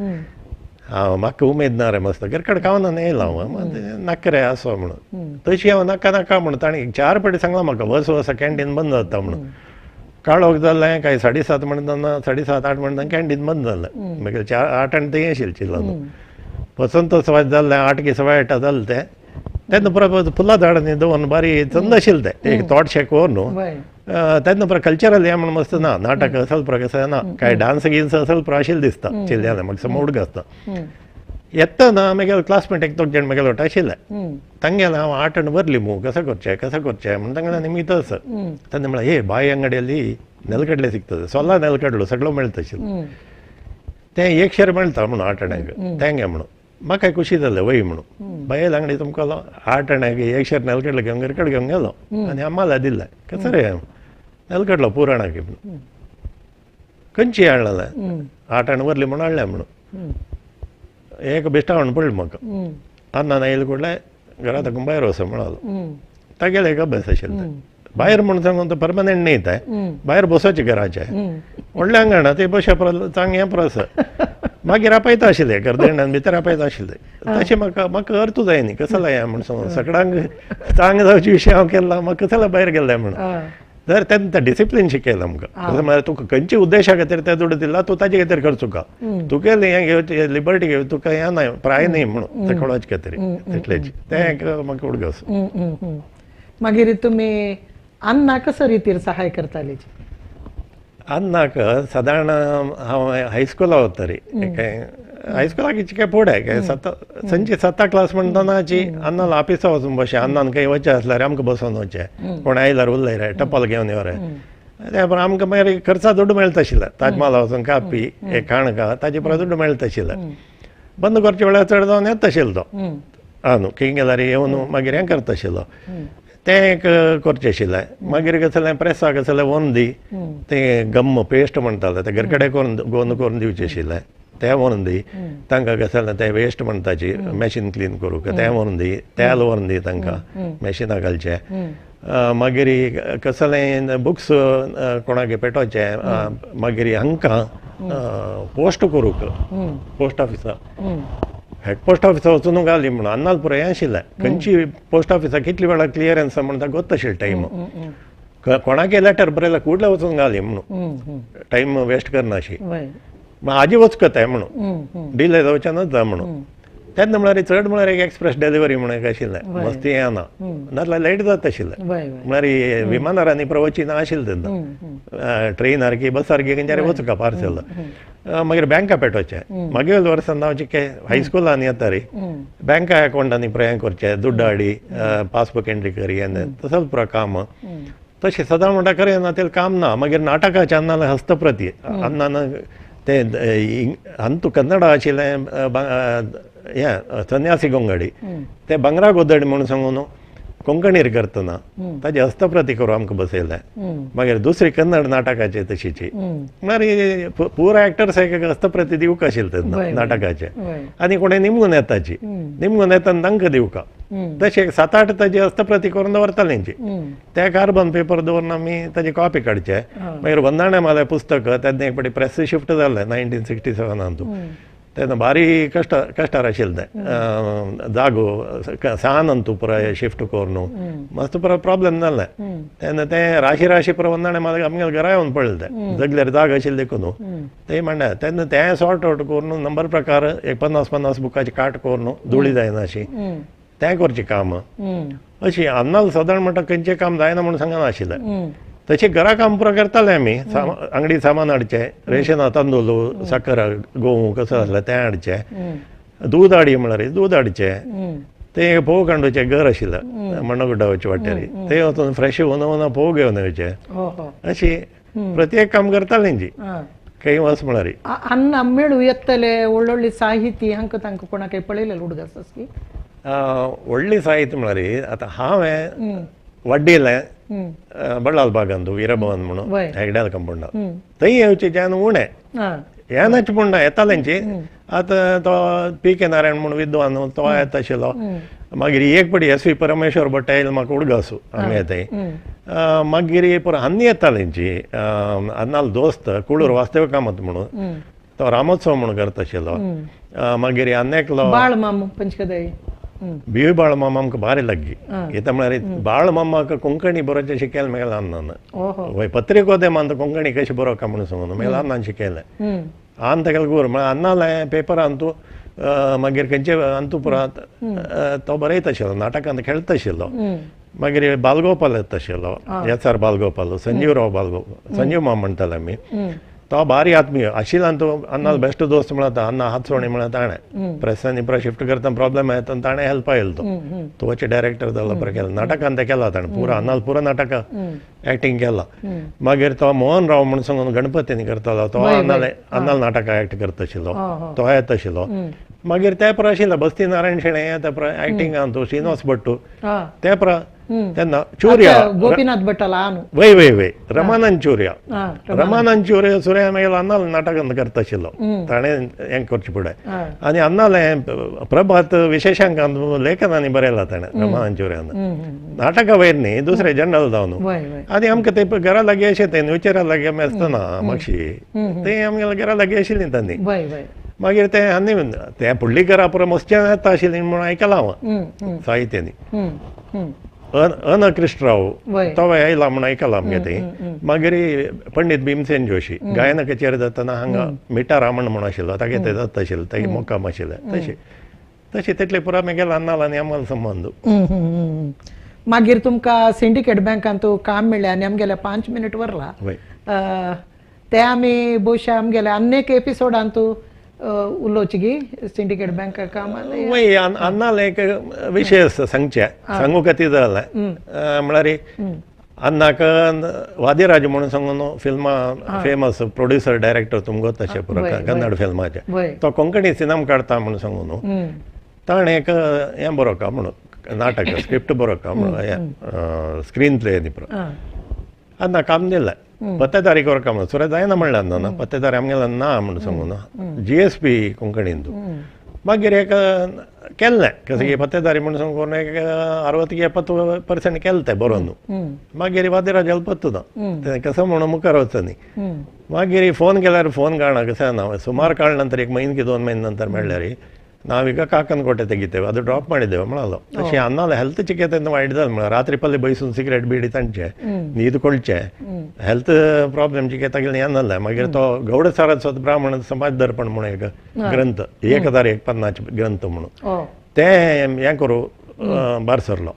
हांव म्हाका उमेद ना रे मस्त घरकडेन खावन येयला हांव नाका रे असो म्हणून तशी हांव नाका नाका म्हणून ताणें 4 पेटी सांगलां म्हाका वस वस कॅन्टीन बंद जाता म्हणून काळोख जालें काय 7:30 म्हणटना 7:30 8 म्हणटना कॅन्टीन बंद जालें मागीर 4-8 आनी थंय आशिल्लें चिल्ला न्हू वसंतोत्सवाक जालें 8 की 8:15 जालें तें तेन्ना पुरो फुलां झाडांनी दवरून बारी चंद आशिल्लें तें एक तोट शेक व्हर न्हू तेन्ना पुरो कल्चरल हें म्हण मस्त ना नाटक असल पुरो कसं ना काय डान्स गिन्स असल पुरो आशिल्लें दिसता चेल्ल्यान म्हाका समज उडग आसता येतना मागीर क्लासमेट एक दोग जाण म्हगेले वाटे आशिल्ले तांगेलें हांव 8 आनी व्हरली मू कसं करचें कसं करचें म्हणून तांगेलें निमित्त आसा तेन्ना म्हळें हे बाय अंगडिಯಲ್ಲಿ ನೆಲಕಡಲೆ ಸಿಗ್ತದೆ ಸೊಲ್ಲ ನೆಲಕಡಲು सगळो मेळटा आशिल्लें तें एक शेर मेळटा म्हणून 8 आण्याक तेंगे म्हणून म्हाका खुशी जालें वय म्हणून बायल अंगडी तुमकां 8 आण्याक एक शेर नेलकडले घेवन घरकडे घेवन गेलो आनी अम्माला दिलें कसं रे नेलकडलो पुराणाक म्हणून खंयची हाडलें 8 आण व्हरली म्हणून हाडलें म्हणून एक बिश्टावण पडलें म्हाका अन्नान आयले कुडले घरा ताका भायर वचो म्हणालो. तागेले एक अभ्यास आशिल्ले भायर म्हूण सांगून तो परमनंट न्ही तें भायर बसोचें घराचें व्हडल्या आंगणा ते बशे चांग हें परस मागीर आपयता आशिल्ले गर्देंडान भितर आपयता आशिल्ले. तशें म्हाका म्हाका अर्थ जाय न्ही कसला हें म्हूण सांगून सगळ्यांक चांग जावचे विशय हांव केला म्हाका कसला भायर गेल्लें म्हणून. तर तेन्ना डिसिप्लीन शिकयलें आमकां. तशें म्हळ्यार तुका खंयच्या उद्देशा खातीर ते दुडू दिला तूं ताजे खातीर खर्चुका तुगेलें हें घेवचें लिबर्टी घेव तुका हें ना प्राय न्ही म्हणून ते कोणाचे खातीर तितलेच तें एक म्हाका उडगास. मागीर तुमी अन्नाक कसो रितीर सहाय करताली? अन्नाक सादारण हांव हायस्कुला वतरी काय हायस्कुलाक काय फुडें काय सात संचे साता क्लास म्हणटनाची अन्नाला ऑफिसा वचून बशें अन्नान खंय वचें आसल्यार आमकां बसोन वचें कोण आयल्यार उरलें रे टपाल घेवन यो रे त्या बरोबर आमकां मागीर खर्चा दुडू मेळटा आशिल्ले ताजमहाला वचून कापी एक खाणका ताजे परत दुडू मेळटा आशिल्ले. बंद करचे वेळार चड जावन येता आशिल्लो तो आं न्हू खंय गेल्यार येवन मागीर हें करता आशिल्लो तें एक करचें आशिल्लें. मागीर कसलें प्रेसाक कसलें व्हरून दी तें गम पेस्ट म्हणटाले तें घर कडेन करून गोंद करून दिवचें आशिल्लें तें व्हरून दी तांकां कसलें तें वेस्ट म्हणटाची मॅशीन क्लीन करूंक तें व्हरून दी तेल व्हरून दी तांकां मॅशिनां घालचें. मागीर कसलें बुक्स कोणाक पेटोवचें मागीर हांकां पोस्ट करूंक पोस्ट ऑफिसा हेड पोस्ट ऑफिसा वचून घाली म्हणून अन्नाल पुरो हें आशिल्लें खंयची पोस्ट ऑफिसा कितली वेळा क्लियरन्स म्हणटा गोत आशिल्लें टायम कोणाक लेटर बरयल्यार कुडल्या वचून घाली म्हणून टायम वेस्ट करनाशी आजी वचकत म्हणून डिले जावचें ना म्हणून. तेन्ना म्हळ्यार चड म्हळ्यार एक एक्सप्रेस डिलिव्हरी म्हणून एक आशिल्लें मस्ती हें ना नाजाल्यार लेट जाता आशिल्लें म्हळ्यार विमानार आनी प्रवची ना आशिल्लें तेन्ना ट्रेनार की बसार की खंयच्यार वचूका पार्सल. मागीर बँका पेटोवचें मागीर वर्सान हांव चिके हायस्कुलान येता रे बँका अकावंटांनी प्रयाण करचें दुड्ड हाडी पासबूक एंट्री करी आनी तसोच पुरो काम तशें सदां म्हणटा खरें ना तें काम ना. मागीर नाटकाचें अन्नान हस्तप्रती अन्नान तें अंतू कन्नडा आशिल्लें हें संन्यासी गोंगाडी तें भांगरा गोदडी म्हणून सांगून कोंकणीर करतना ताजी हस्तप्रती करून आमकां बसयलें. मागीर दुसरी कन्नड नाटकाचे तशीची म्हळ्यार पुरा एक्टर्स एक हस्तप्रती दिवंक आशिल्लें तेन्ना नाटकाचे आनी कोणें निमगून येताची निमगून येताना तांकां दिवका तशें 7-8 ताजी हस्तप्रती करून दवरताले ते कार्बन पेपर दवरून आमी ताजी कॉपी काडचे. मागीर वंदाणे माले पुस्तक तेन्ना एक फावटी प्रेस शिफ्ट जालें 1967 तेन्ना भारी कश्ट कश्टार आशिल्लें तें जागो सान अंतू पुराय शिफ्ट करून मस्त पुरो प्रॉब्लेम जालें तेन्ना तें राशी राशी पुरो वंदाणे माले आमगेले घरा येवन पडलें तें जगल्यार जाग आशिल्लें देखून तें म्हणलें तेन्ना तें सॉर्ट आवट करून नंबर प्रकार एक 50-50 बुकाची काट करून धुळी जायना अशी तें करचें काम अशी अन्नाल सादारण म्हणटा खंयचें काम जायना म्हणून सांगना आशिल्लें. तशें घरा काम पुरो करताले आमी आंगडी सामान हाडचें रेशना तांदूळ साकर गंव कसो आसलें तें हाडचें दूद हाडी म्हळ्यार दूद हाडचें तें फोव कांडोचें घर आशिल्लें मण्णगुड्डा वाटेर तें वचून फ्रेश उना फोव घेवन येवचें अशी प्रत्येक काम करताले जी खंय वच म्हळ्यार. अन्न मेळू येतले व्हडली साहित्य हांकां तांकां कोणाक पळयलें उडगास व्हडली साहित्य म्हळ्यार आतां हांवें वड्डीलें बल्लाल बागान वीरभवन म्हणून हेगड्याल कंपाउंडार थंय येवचें जेन्ना उणें येनाच पूण ना येतालेंची आतां तो पी के नारायण म्हूण विद्वान तो येता आशिल्लो. मागीर एक पडी एस वी परमेश्वर भट आयलो म्हाका उडगासू आमी येताय. मागीर पुरो आनी येतालेंची अन्नाल दोस्त कुळूर वास्तव कामत म्हणून तो रामोत्सव म्हणून करता आशिल्लो. मागीर आनी एकलो बाळमाम पंचकदय बी बाळमामा आमकां भारी लागली कितें म्हळ्यार बाळमामाक कोंकणी बरोवचें शिकयलें म्हागेल्या अन्नान वय पत्रिकोदयमान कोंकणी कशी बरोवका म्हणून सांगून म्हागेल्या अन्नान शिकयलें. आन तागेलो गुरू म्हळ्यार अन्नालें पेपरान तूं मागीर खंयचे अंतू पुरांत तो बरयता आशिल्लो नाटकांत खेळटा आशिल्लो. मागीर बालगोपाल येता आशिल्लो एस आर बालगोपाल संजीवराव बालगोपाल संजीव माम म्हणटाले आमी तो भारी आत्मीय आशिल्लो तो अन्नाल बेस्ट दोस्त म्हळ्यार अन्ना हातसोणी म्हळ्यार ताणें प्रेसांनी पुरो शिफ्ट करतना प्रॉब्लेम येता ताणें हेल्प आयलो तो तोचे डायरेक्टर जालो पुरो केलो नाटकान तें केला ताणें पुरो अन्नाल पुरो नाटकां एक्टींग केला. मागीर तो मोहन राव म्हणून सांगून गणपतीन करतालो तो अन्नाल नाटकां एक्ट करता आशिल्लो तो येता आशिल्लो. मागीर ते पुरो आशिल्लो बस्ती नारायण शेणै ते पुरो एक्टिंगान तो श्रीनिवास भट्टू ते पुरो तेन्ना चुर्या गोपीनाथ भट्टाला आनु वय वय वय रमानंद चुर्या रमानंद चुर्या सुर्या मागीर अन्नाल नाटकान करता आशिल्लो ताणें हें करचें फुडें आनी अन्नालें प्रभात विशेशांकान लेखनांनी बरयलां ताणें रमानंद चुर्यान नाटका वयर न्ही दुसरें जनरल जावन आनी आमकां ते घरा लागीं अशें ते न्यूचरा लागीं आमी आसतना मागशी ते आमगे घरा लागीं आशिल्लीं तांणी मागीर ते आनी ते फुडली घरा पुरो मस्त्यान येता आशिल्ली म्हणून आयकलां हांव साहित्यांनी अन कृष्णराव तो आयला म्हूण आयकलां आमगे थंय. मागीर पंडीत भीमसेन जोशी गायन कचेरी जातना हांगा मिठा रामण म्हूण आशिल्लो तागे ते जाता आशिल्लें तागे मुक्काम आशिल्लें तशें तशें तितले पुरा मागीर अन्नाल आनी आमल संबंद. मागीर तुमकां सिंडिकेट बँकांत काम मेळ्ळें आनी आमगेले 5 मिनीट वरला ते आमी भोवशा आमगेले अनेक एपिसोडांत उलोवची गी सिंडिकेट बँक काम. वय अन्नाल एक विशय आसा सांगचे सांगू खातीर जालें म्हळ्यार अन्नाक वादिराज म्हणून सांगून फिल्मां फेमस प्रोड्युसर डायरेक्टर तुमकां तशें पुरो कन्नड फिल्माचे तो कोंकणी सिनेमा काडटा म्हणून सांगून ताणें एक हें बरोवका म्हणून नाटक स्क्रिप्ट बरोवका म्हणून हें स्क्रीन प्ले न्ही पुरो अन्ना काम दिलें पत्तेदारी करका म्हणून सुरें जायना म्हणलें अन्ना ना पत्तेदारी आमगेलो ना म्हणून सांगून जी एस पी कोंकणीन मागीर एक केल्लें कसं की पत्तेदारी म्हणून सांगून एक 60-70% केलें तें बरोवन मागीर वादिराज पत्तुना तें कसं म्हणून मुखार वचना न्ही. मागीर फोन केल्यार फोन काडना कशें ना सुमार काळ नंतर 1 म्हयनो की 2 म्हयने नंतर मेळ्ळ्यार ನಾವೀಗ ಕಾಕನಕೋಟೆ ತೆಗಿತೇವೆ ಅದು ಡ್ರಾಪ್ ಮಾಡಿದ್ದೇವೆ म्हणलो तशें अन्नाला हेल्थ चिकेत वायट जालें म्हळ्यार रात्री पल्ले बैसून सिगरेट बिडी तांचे न्हीद कोळचे हेल्थ प्रॉब्लेम चिके तागेलें हें नासलें. मागीर तो गौड सारस्वत ब्राह्मण समाज दर्पण म्हणून एक ग्रंथ 1050 ग्रंथ म्हणून ते हें करूं भायर सरलो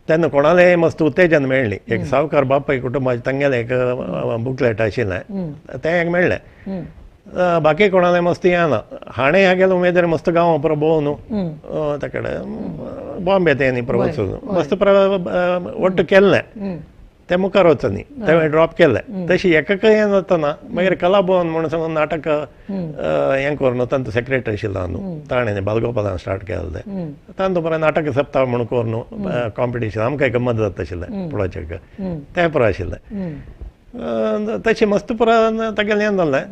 तेन्ना कोणालें मस्त उत्तेजन मेळ्ळी एक सावकार बापाय कुटुंबाचें तांगेलें एक बुकलेट आशिल्लें तें एक मेळ्ळें. बाकी कोणाले मस्त येना हाणें ह्या गेलो उमेदीर मस्त गांव पुरो भोंवन न्हू ताकडे बॉम्बे तें न्ही पुरो वचून मस्त वट्ट केल्लें तें मुखार वचना न्ही तें ड्रॉप केलें. तशी एकाकय हें जातना मागीर कलाभवन म्हणून सांगून नाटक हें करून तांचो सेक्रेटरी आशिल्लो न्हू ताणें बालगोपालान स्टार्ट केलें तें तांचो बरें नाटक सप्ताह म्हणून करून कॉम्पिटिशन आमकां गम्मत जाता आशिल्लें पळोवचें तें पुरो आशिल्लें. तशें मस्त पुरो तागेलें हें जालें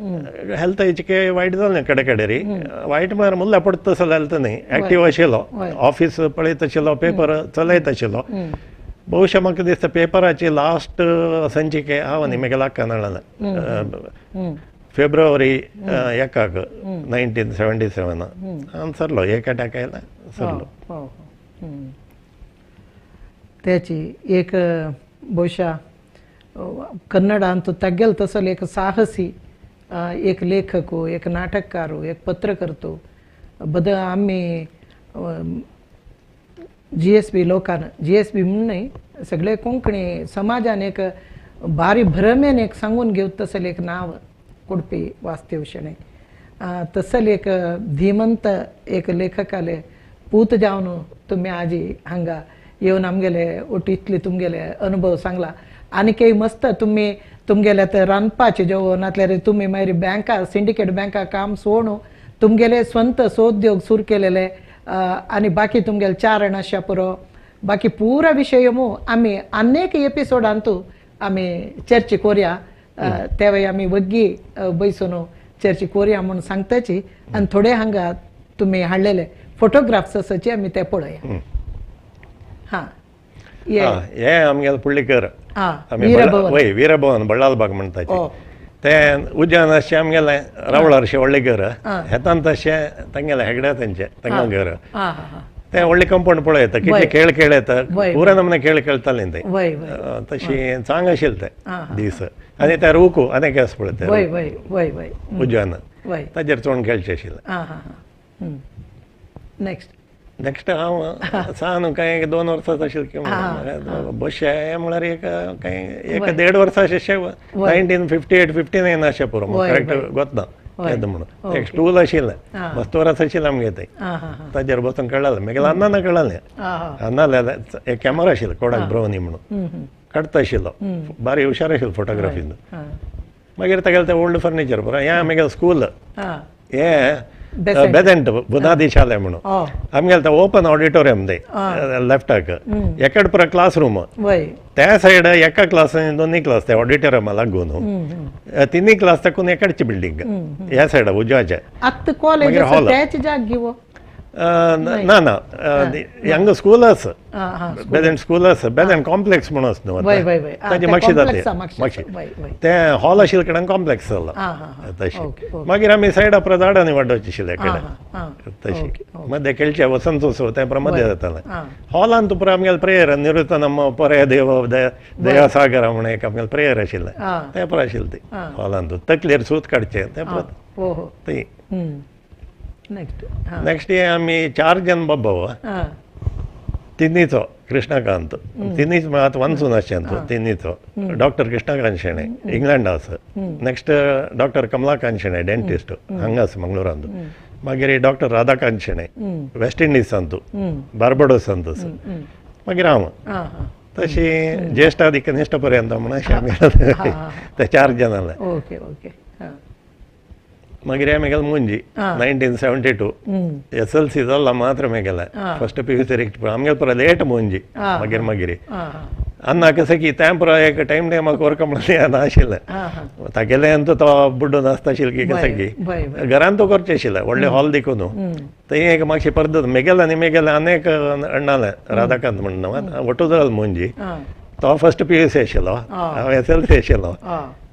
हेल्थ चिके वायट जालें कडे कडेरी वायट म्हळ्यार मुल्ल्या पडटा तसो हेल्थ न्ही एक्टीव आशिल्लो ऑफीस पळयत आशिल्लो पेपर चलयत आशिल्लो. बहुशा म्हाका दिसता पेपराची लास्ट संचिके हांव न्ही म्हगेल्या आक्कान हाडलें फेब्रुवारी 1 1977 हांव सरलो एक अटॅक आयला सरलो. त्याची एक बहुशा कन्नडांत तग्गेल तसल एक साहसी एक लेखक एक नाटककार एक पत्रकर्तो बद आम्ही जी एस बी लोकान जी एस बी म्हणून न्ही सगळे कोंकणी समाजान एक भारी भ्रमेन एक सांगून घेवत तसल एक नांव कोडपी वास्तव शणै तसल एक धीमंत एक लेखकाले पूत जावन तुमी आजी हांगा येवन आमगेले ओट इतले तुमगेले अनुभव सांगला आनी मस्त तुमी तुमगेले आतां रांदपाचें जेवण नातल्यार तुमी मागीर बँका सिंडिकेट बँका काम सोडून तुमगेले स्वंत सोद्योग सुरू केलेले आनी बाकी तुमगेले चारण आशा पुरो बाकी पुरा विशय आमी अनेक एपिसोडांतू आमी चर्चा करुया तेवय आमी वग्गी बैसून चर्चा करुया म्हूण सांगताची आनी थोडे हांगा तुमी हाडलेले फोटोग्राफ्स आसाचे आमी ते पळोवया. हां हे आमगेले पुळ्ळीकर वय वीरभवन बळ्ळालबाग म्हणटाचे तें उज्यान अशें आमगेलें रावळारशें व्हडलें घर हेतान तशें तांगेलें हेगड्या तेंचें तांगेलें घर तें व्हडलें कंपाउंड पळयता कितले खेळ खेळ येता पुरा नमने खेळ खेळटालीं तें तशी चांग आशिल्लें तें दीस आनी तें रुकू आनी एक आसा पळय तें उज्यान ताजेर चोण खेळचें आशिल्लें. नेक्स्ट नेक्स्ट हांव सान कांय 2 वर्सां आशिल्लें की बशे म्हळ्यार एक कांय 1-1.5 वर्सां अशें 1958 59 अशें पुरो करेक्ट गोतना येता म्हणून एक स्टूल आशिल्लें मस्त वर्स आशिल्लें आमगे तें ताजेर बसून कळ्ळालें मागीर अन्नान कळ्ळालें अन्नाले एक कॅमेरा आशिल्लो कोडाक ब्रोवनी म्हणून काडटा आशिल्लो बारी हुशार आशिल्लो फोटोग्राफीन. मागीर तागेलें तें ओल्ड फर्निचर पुरो हें आमगेलें स्कूल हें बेजेंट बुनादी शाले म्हणून आमगेले ते ओपन ऑडिटोरियम ते लेफ्टाक एकडे पुरा क्लास रूम त्या सायड एका क्लास आनी दोन्ही क्लास ते ऑडिटोरियमा लागून तिन्ही क्लास ताकून एकडची बिल्डींग ह्या सायडा उजवाचे. आतां कॉलेज त्याच जागी ना ना हांगा स्कूल आसा बेजेंट स्कूल आसा बेजेंट कॉम्प्लेक्स म्हणून आसा न्हू ताजी मागशी जाता मागशी तें हॉल आशिल्ले कडेन कॉम्प्लेक्स जाला तशी. मागीर आमी सायडा पुरा झाडांनी वाडोवचे आशिल्ले कडेन तशी मदें खेळचे वसंतोत्सव तें पुरा मदें जातालें. हॉलान पुरा आमगेलें प्रेयर निवृत्तनाम परे देव दयासागर म्हणून एक आमगेलें प्रेयर आशिल्लें तें पुरा आशिल्लें ती हॉलान तकलेर सूत काडचें तें पुरा ती. नेक्स्ट हे आमी 4 जण बाबा तिन्हीचो कृष्णकांत तिन्हीच आतां वनसून आसचें तिन्हीचो डॉक्टर कृष्णकांत शेणै इंग्लंडा आसा. Next doctor Kamalakant Shenoy dentist हांगा आसा मंगळुरांत. मागीर डॉक्टर राधाकांत शेणै वेस्ट इंडिजांत बार्बाडोसांत आसा. मागीर हांव तशी ज्येष्ठादी कनिष्ठ पर्यंत म्हणून अशें आमगेले ते 4 जण जाले. Okay okay. मागीर हे मेगेले मुंजी 1972 SLC जाल्ला मात्र मेगेले फर्स्ट PUC रिक्त आमगेले पुरा लेट मुंजी. मागीर मागीर अन्ना कशें की तें पुरा एक टायम टायमाक वर्क म्हणलें नाशिल्लें तागेलें तो बुड्डून आसता आशिल्लें की कशें की घरान तो करचें आशिल्लें व्हडलें हॉल देखून थंय एक मातशी पद्दत मेगेले आनी मेगेले आनी एक अण्णालें राधाकांत म्हणून वटू जाल मुंजी तो फर्स्ट PUC आशिल्लो हांव SLC आशिल्लो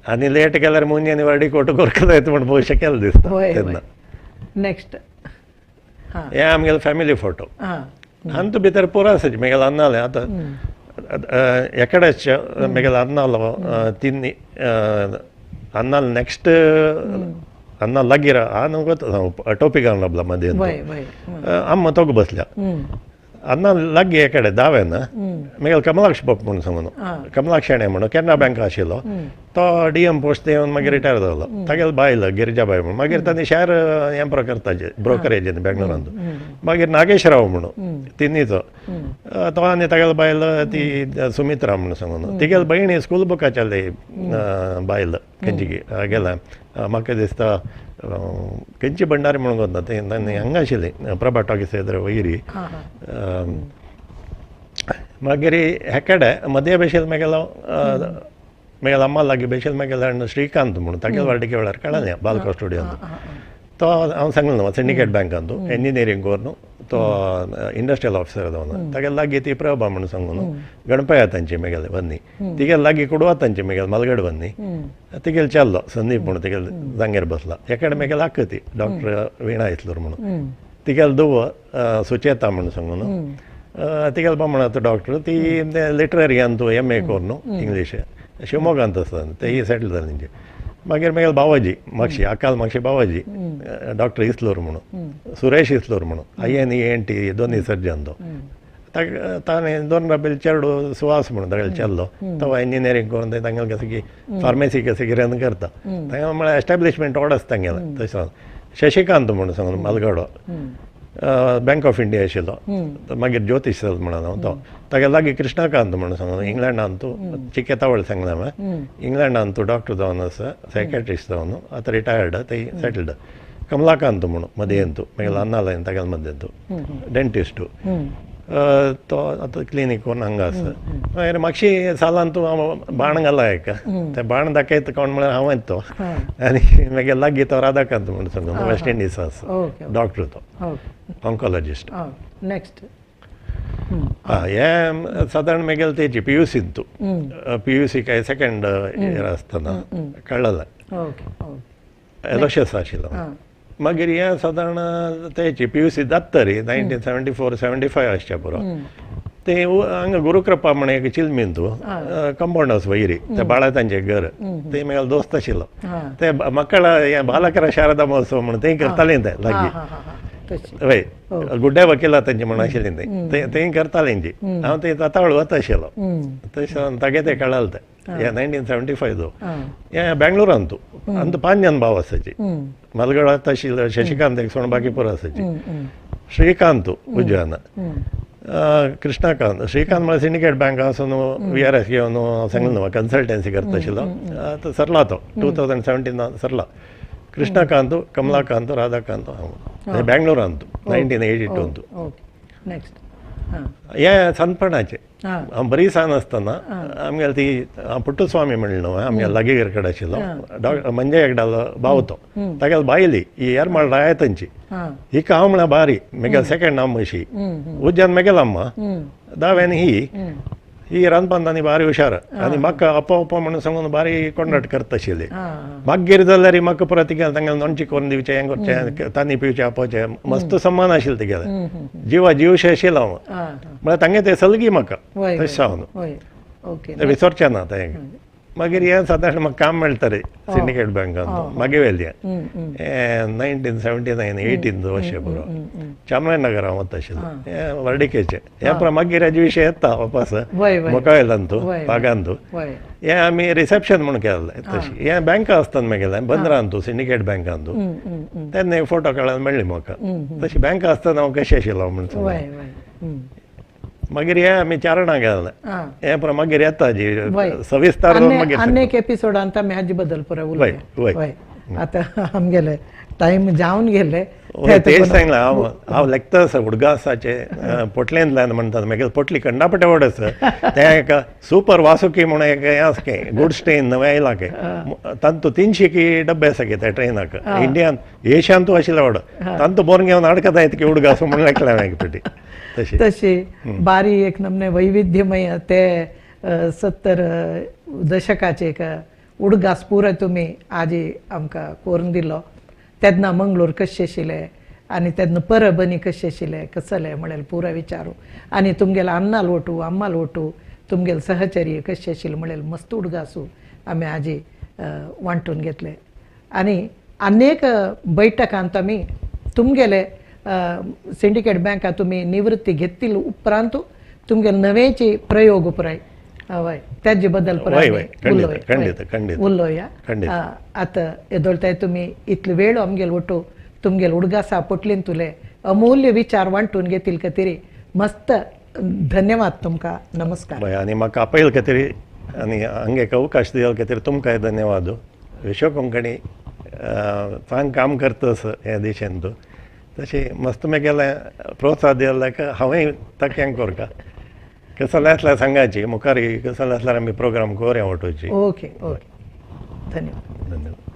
आनी लेट केल्यार मुंजी आनी वाडी कोट करका जायत म्हण पळोवचें केलें दिसता तेन्ना. नेक्स्ट हे आमगेले फॅमिली फोटो आनी तूं भितर पुरो आसाची मेगेले अन्नालें आतां एकडेच मेगेले अन्नालो तिन्ही अन्नाल नेक्स्ट अन्ना लागीं हांव वता टॉपिकान रावला मदीं आम्मा तोग बसल्या अन्ना लागीं एकडे दावें ना मेगेले कमलाक्ष बाब म्हणून सांगून कमलाक्ष शेणै म्हणून केनरा बँक आशिल्लो तो DM post येवन मागीर रिटायर जालो. तागेले बायल गिरिजाबाय म्हणून मागीर तांणी शेअर हें करताचे ब्रोकरेज बेंगलोरांत. मागीर नागेश राव म्हणून तिन्हीचो तो आनी तागेले बायल ती सुमित्रा म्हणून सांगून तिगेले भयणी स्कूल बुकाच्याले बायल खंयची गेल्या म्हाका दिसता खंयची भंडारी म्हणून वता ते हांगा आशिल्ली प्रभा टॉकीस वयरी. मागीर हेकडे मदे भशेन मेगेलो मेगेले अम्मा लागीं भशेन मेगेले अण्ण श्रीकांत म्हणून तागेले वार्डिके वेळार कळ्ळें बालको स्टुडियोंत तो हांव सांगलें न्हू सिंडिकेट बँकांत इंजिनियरींग करून तो इंडस्ट्रियल ऑफिसर जावन तागेले लागीं ती प्रभा म्हणून सांगून गणपया तांची मेगेले वन्नी तिगेले लागीं कुडवा तांची मेगेले मालगड वन्नी तिगेले चेल्लो संदीप म्हणून तिगेले जांगेर बसला. एकडे मेगेले आक्क ती डॉक्टर वीणा इस्लूर म्हणून तिगेले धुव सुचेता म्हणून सांगून तिगेले बामण आतां डॉक्टर ती लिटररी तूं MA करून इंग्लीश शिवमोगांत आसा तेय सेटल जाले तेंचे. मागीर मेगेले बावाजी मागशी अकाल मागशी बावाजी डॉक्टर इस्लूर म्हणून सुरेश इस्लूर म्हणून INENT दोन्ही सर्जन तो ताणें दोन राबेल चेडू सुहास म्हणून तागेले चेल्लो तो इंजिनियरींग करून तांगेले कशें की फार्मेसी कशें कितें करता तांगेलें म्हळ्यार एस्टेब्लिशमेंट व्हड आसा तांगेलें. तशें शशिकांत म्हणून सांगून मालगडो बँक ऑफ इंडिया आशिल्लो मागीर ज्योतिश सर म्हणून हांव तो तागे लागीं कृष्णकांत म्हणून सांगून इंग्लंडान तूं चिकेतावळ सांगलें हांवें इंग्लंडान तूं डॉक्टर जावन आसा सायकेट्रिस्ट जावन आतां रिटायर्ड थंय सेटल्ड. कमलाकांत म्हणून मदयेंतू मागीर अन्नालय तागेले मदयेंतू डेंटिस्टू तो आतां क्लिनीक करून हांगा आसा. मागीर मातशी सालान तूं हांव बाण घाला एक ते बाण दाखयता कोण म्हळ्यार हांवें तो आनी मागीर लागीं तो राधाकांत म्हणून सांगून वेस्ट इंडिज आसा डॉक्टर तो ऑन्कोलॉजिस्ट. नेक्स्ट हे सादारण मागीर तेजी PUC तूं PUC काय सेकंड इयर आसतना कळ्ळें एलोशियस आशिल्लो. मागीर हें सादारण तेची PUC जाता तरी 1974-75 आसचें पुरो ते हांगा गुरुकृपा म्हण एक चिलमीन तूं कंपाउंड आसा वयरी ते बाळा तांचें घर ते मागीर दोस्त आशिल्लो ते मक्कळ हें बालकरा शारदा महोत्सव म्हणून थंय करतालीं ते लागीं हय गुड्डे वकिला तांची म्हण आशिल्लीं थंय थंय करतालीं जी हांव थंय तातावळ वता आशिल्लो तशें तागे तें कळालें तें हे 1975 तो हे बेंगलोरान तूं आनी 5 जण भाव आसाची मलगडात आशिल्लो शशिकांत एक सोण बाकी पुरो आसाची श्रीकांत उज्यान कृष्णकांत श्रीकांत म्हळ्यार सिंडिकेट बँक आसून VRS घेवन सांगलें न्हू कन्सल्टन्सी करता आशिल्लो आतां सरला तो 2017 सरला. ಕೃಷ್ಣಕಾಂತ್, ಕಮಲಾಕಾಂತ್, ರಾಧಾಕಾಂತ್ हांव बेंगलोरांत 1982. Okay, next. हे सानपणाचे. हांव बरी सान आसतना आमगेले ती हांव पुट्टुस्वामी म्हणलें न्हू, आमगे लागीं कडेन आशिल्लो डॉक्टर मंजे हेगडालो भाव, तो तागेले बायली ही येरमाळ रायतांची. हिका हांव म्हळ्यार बारी मेगेले सेकंड अम्मा अशी, उज्यान मेगेले अम्मा, दाव्यान ही. ही रांदपान आनी बारी हुशार आनी म्हाका अप्पा अप्पा म्हणून सांगून बारी कोंडाट करता आशिल्ली. मागीर जाल्यार म्हाका परत तिगेलें तांगेलें नोणची करून दिवचें, हें करचें, तांणी पिवचें, आपोवचें, मस्त सम्मान आशिल्लें तिगेलें. जिवा जीवशें आशिल्लो हांव, म्हळ्यार तांगे तें सलगी म्हाका तशें जावन तें विसरचें ना तें. मागीर हें सादारण म्हाका काम मेळटा रे सिंडिकेट बँकान, मागीर वेलें हें 1979 18 वर्ष पुरो चामराजनगर हांव वता आशिल्लो हें वर्डिकेचें. हें पुरो मागीर हेजे विशय येता वापस मुखावेल्यान तूं बागान तूं. हें आमी रिसेप्शन म्हूण केल्लें तशी. हें बँका आसतना मागीर बंदरान तूं सिंडिकेट बँकान तूं तेन्ना एक फोटो काडून मेळ्ळी म्हाका. तशी बँका आसतना हांव कशें आशिल्लो म्हूण सांगून. मागीर हे आमी चारणां गेल्ले. हें पुरो मागीर येता जी सविस्तर. मागीर अनेक एपिसोडांत आमी हाजे बद्दल पुरो उलय. आतां आमगेले टायम जावन गेले. तेच सांगलां हांव, हांव लेखता आसा उडगासाचे पोटलेंतल्यान म्हणटात मागीर पोटली कंडापटे वड आसा तें एक सुपर वासुकी म्हणून एक हें आसा की गुड्स ट्रेन नवें आयलां की तांतू 300 की डब्बे आसा की त्या ट्रेनाक इंडियान एशियांतू आशिल्लें वड तांतू बोर घेवन अडकता इतकी उडगास म्हणून लेखलें हांवें एक पेटी. तशी तशी बारी एक नमने वैविध्यमय ते 70 दशकाचे एक उडगास पुराय तुमी आजी आमकां करून दिलो. तेन्ना मंगळूर कशें आशिल्लें आनी तेन्ना परबनी कशें आशिल्लें कसलें म्हळ्यार पुराय विचारू. आनी तुमगेले अन्नाल ओटू अम्माल ओटू तुमगेले सहचर्य कशें आशिल्लें म्हळ्यार मस्त उडगासू आमी आजी वांटून घेतले. आनी अनेक बैठकांत आमी तुमगेले सिंडिकेट बँका तुमी निवृत्ती घेतली उपरांत तुमगेले नवेचे प्रयोग पुराय हय त्याचे बद्दल उलोवया. आतां येदोळताय तुमी इतलो वेळ आमगेल ओटू तुमगेल उडगासा पोटलीन तुले अमूल्य विचार वांटून घेतील खातीर मस्त धन्यवाद तुमकां. नमस्कार. आनी म्हाका आपयल खातीर आनी हांगा एक अवकाश दिल खातीर तुमकांय धन्यवाद. विश्व कोंकणी चांग काम करता हे देशांत तशें मस्त मागेलें प्रोत्साहन दिल्याक हांवें ताका करका कसलें आसल्यार सांगाची मुखार कसलें आसल्यार आमी प्रोग्राम करुया वटोवची. ओके ओके, धन्यवाद. धन्यवाद.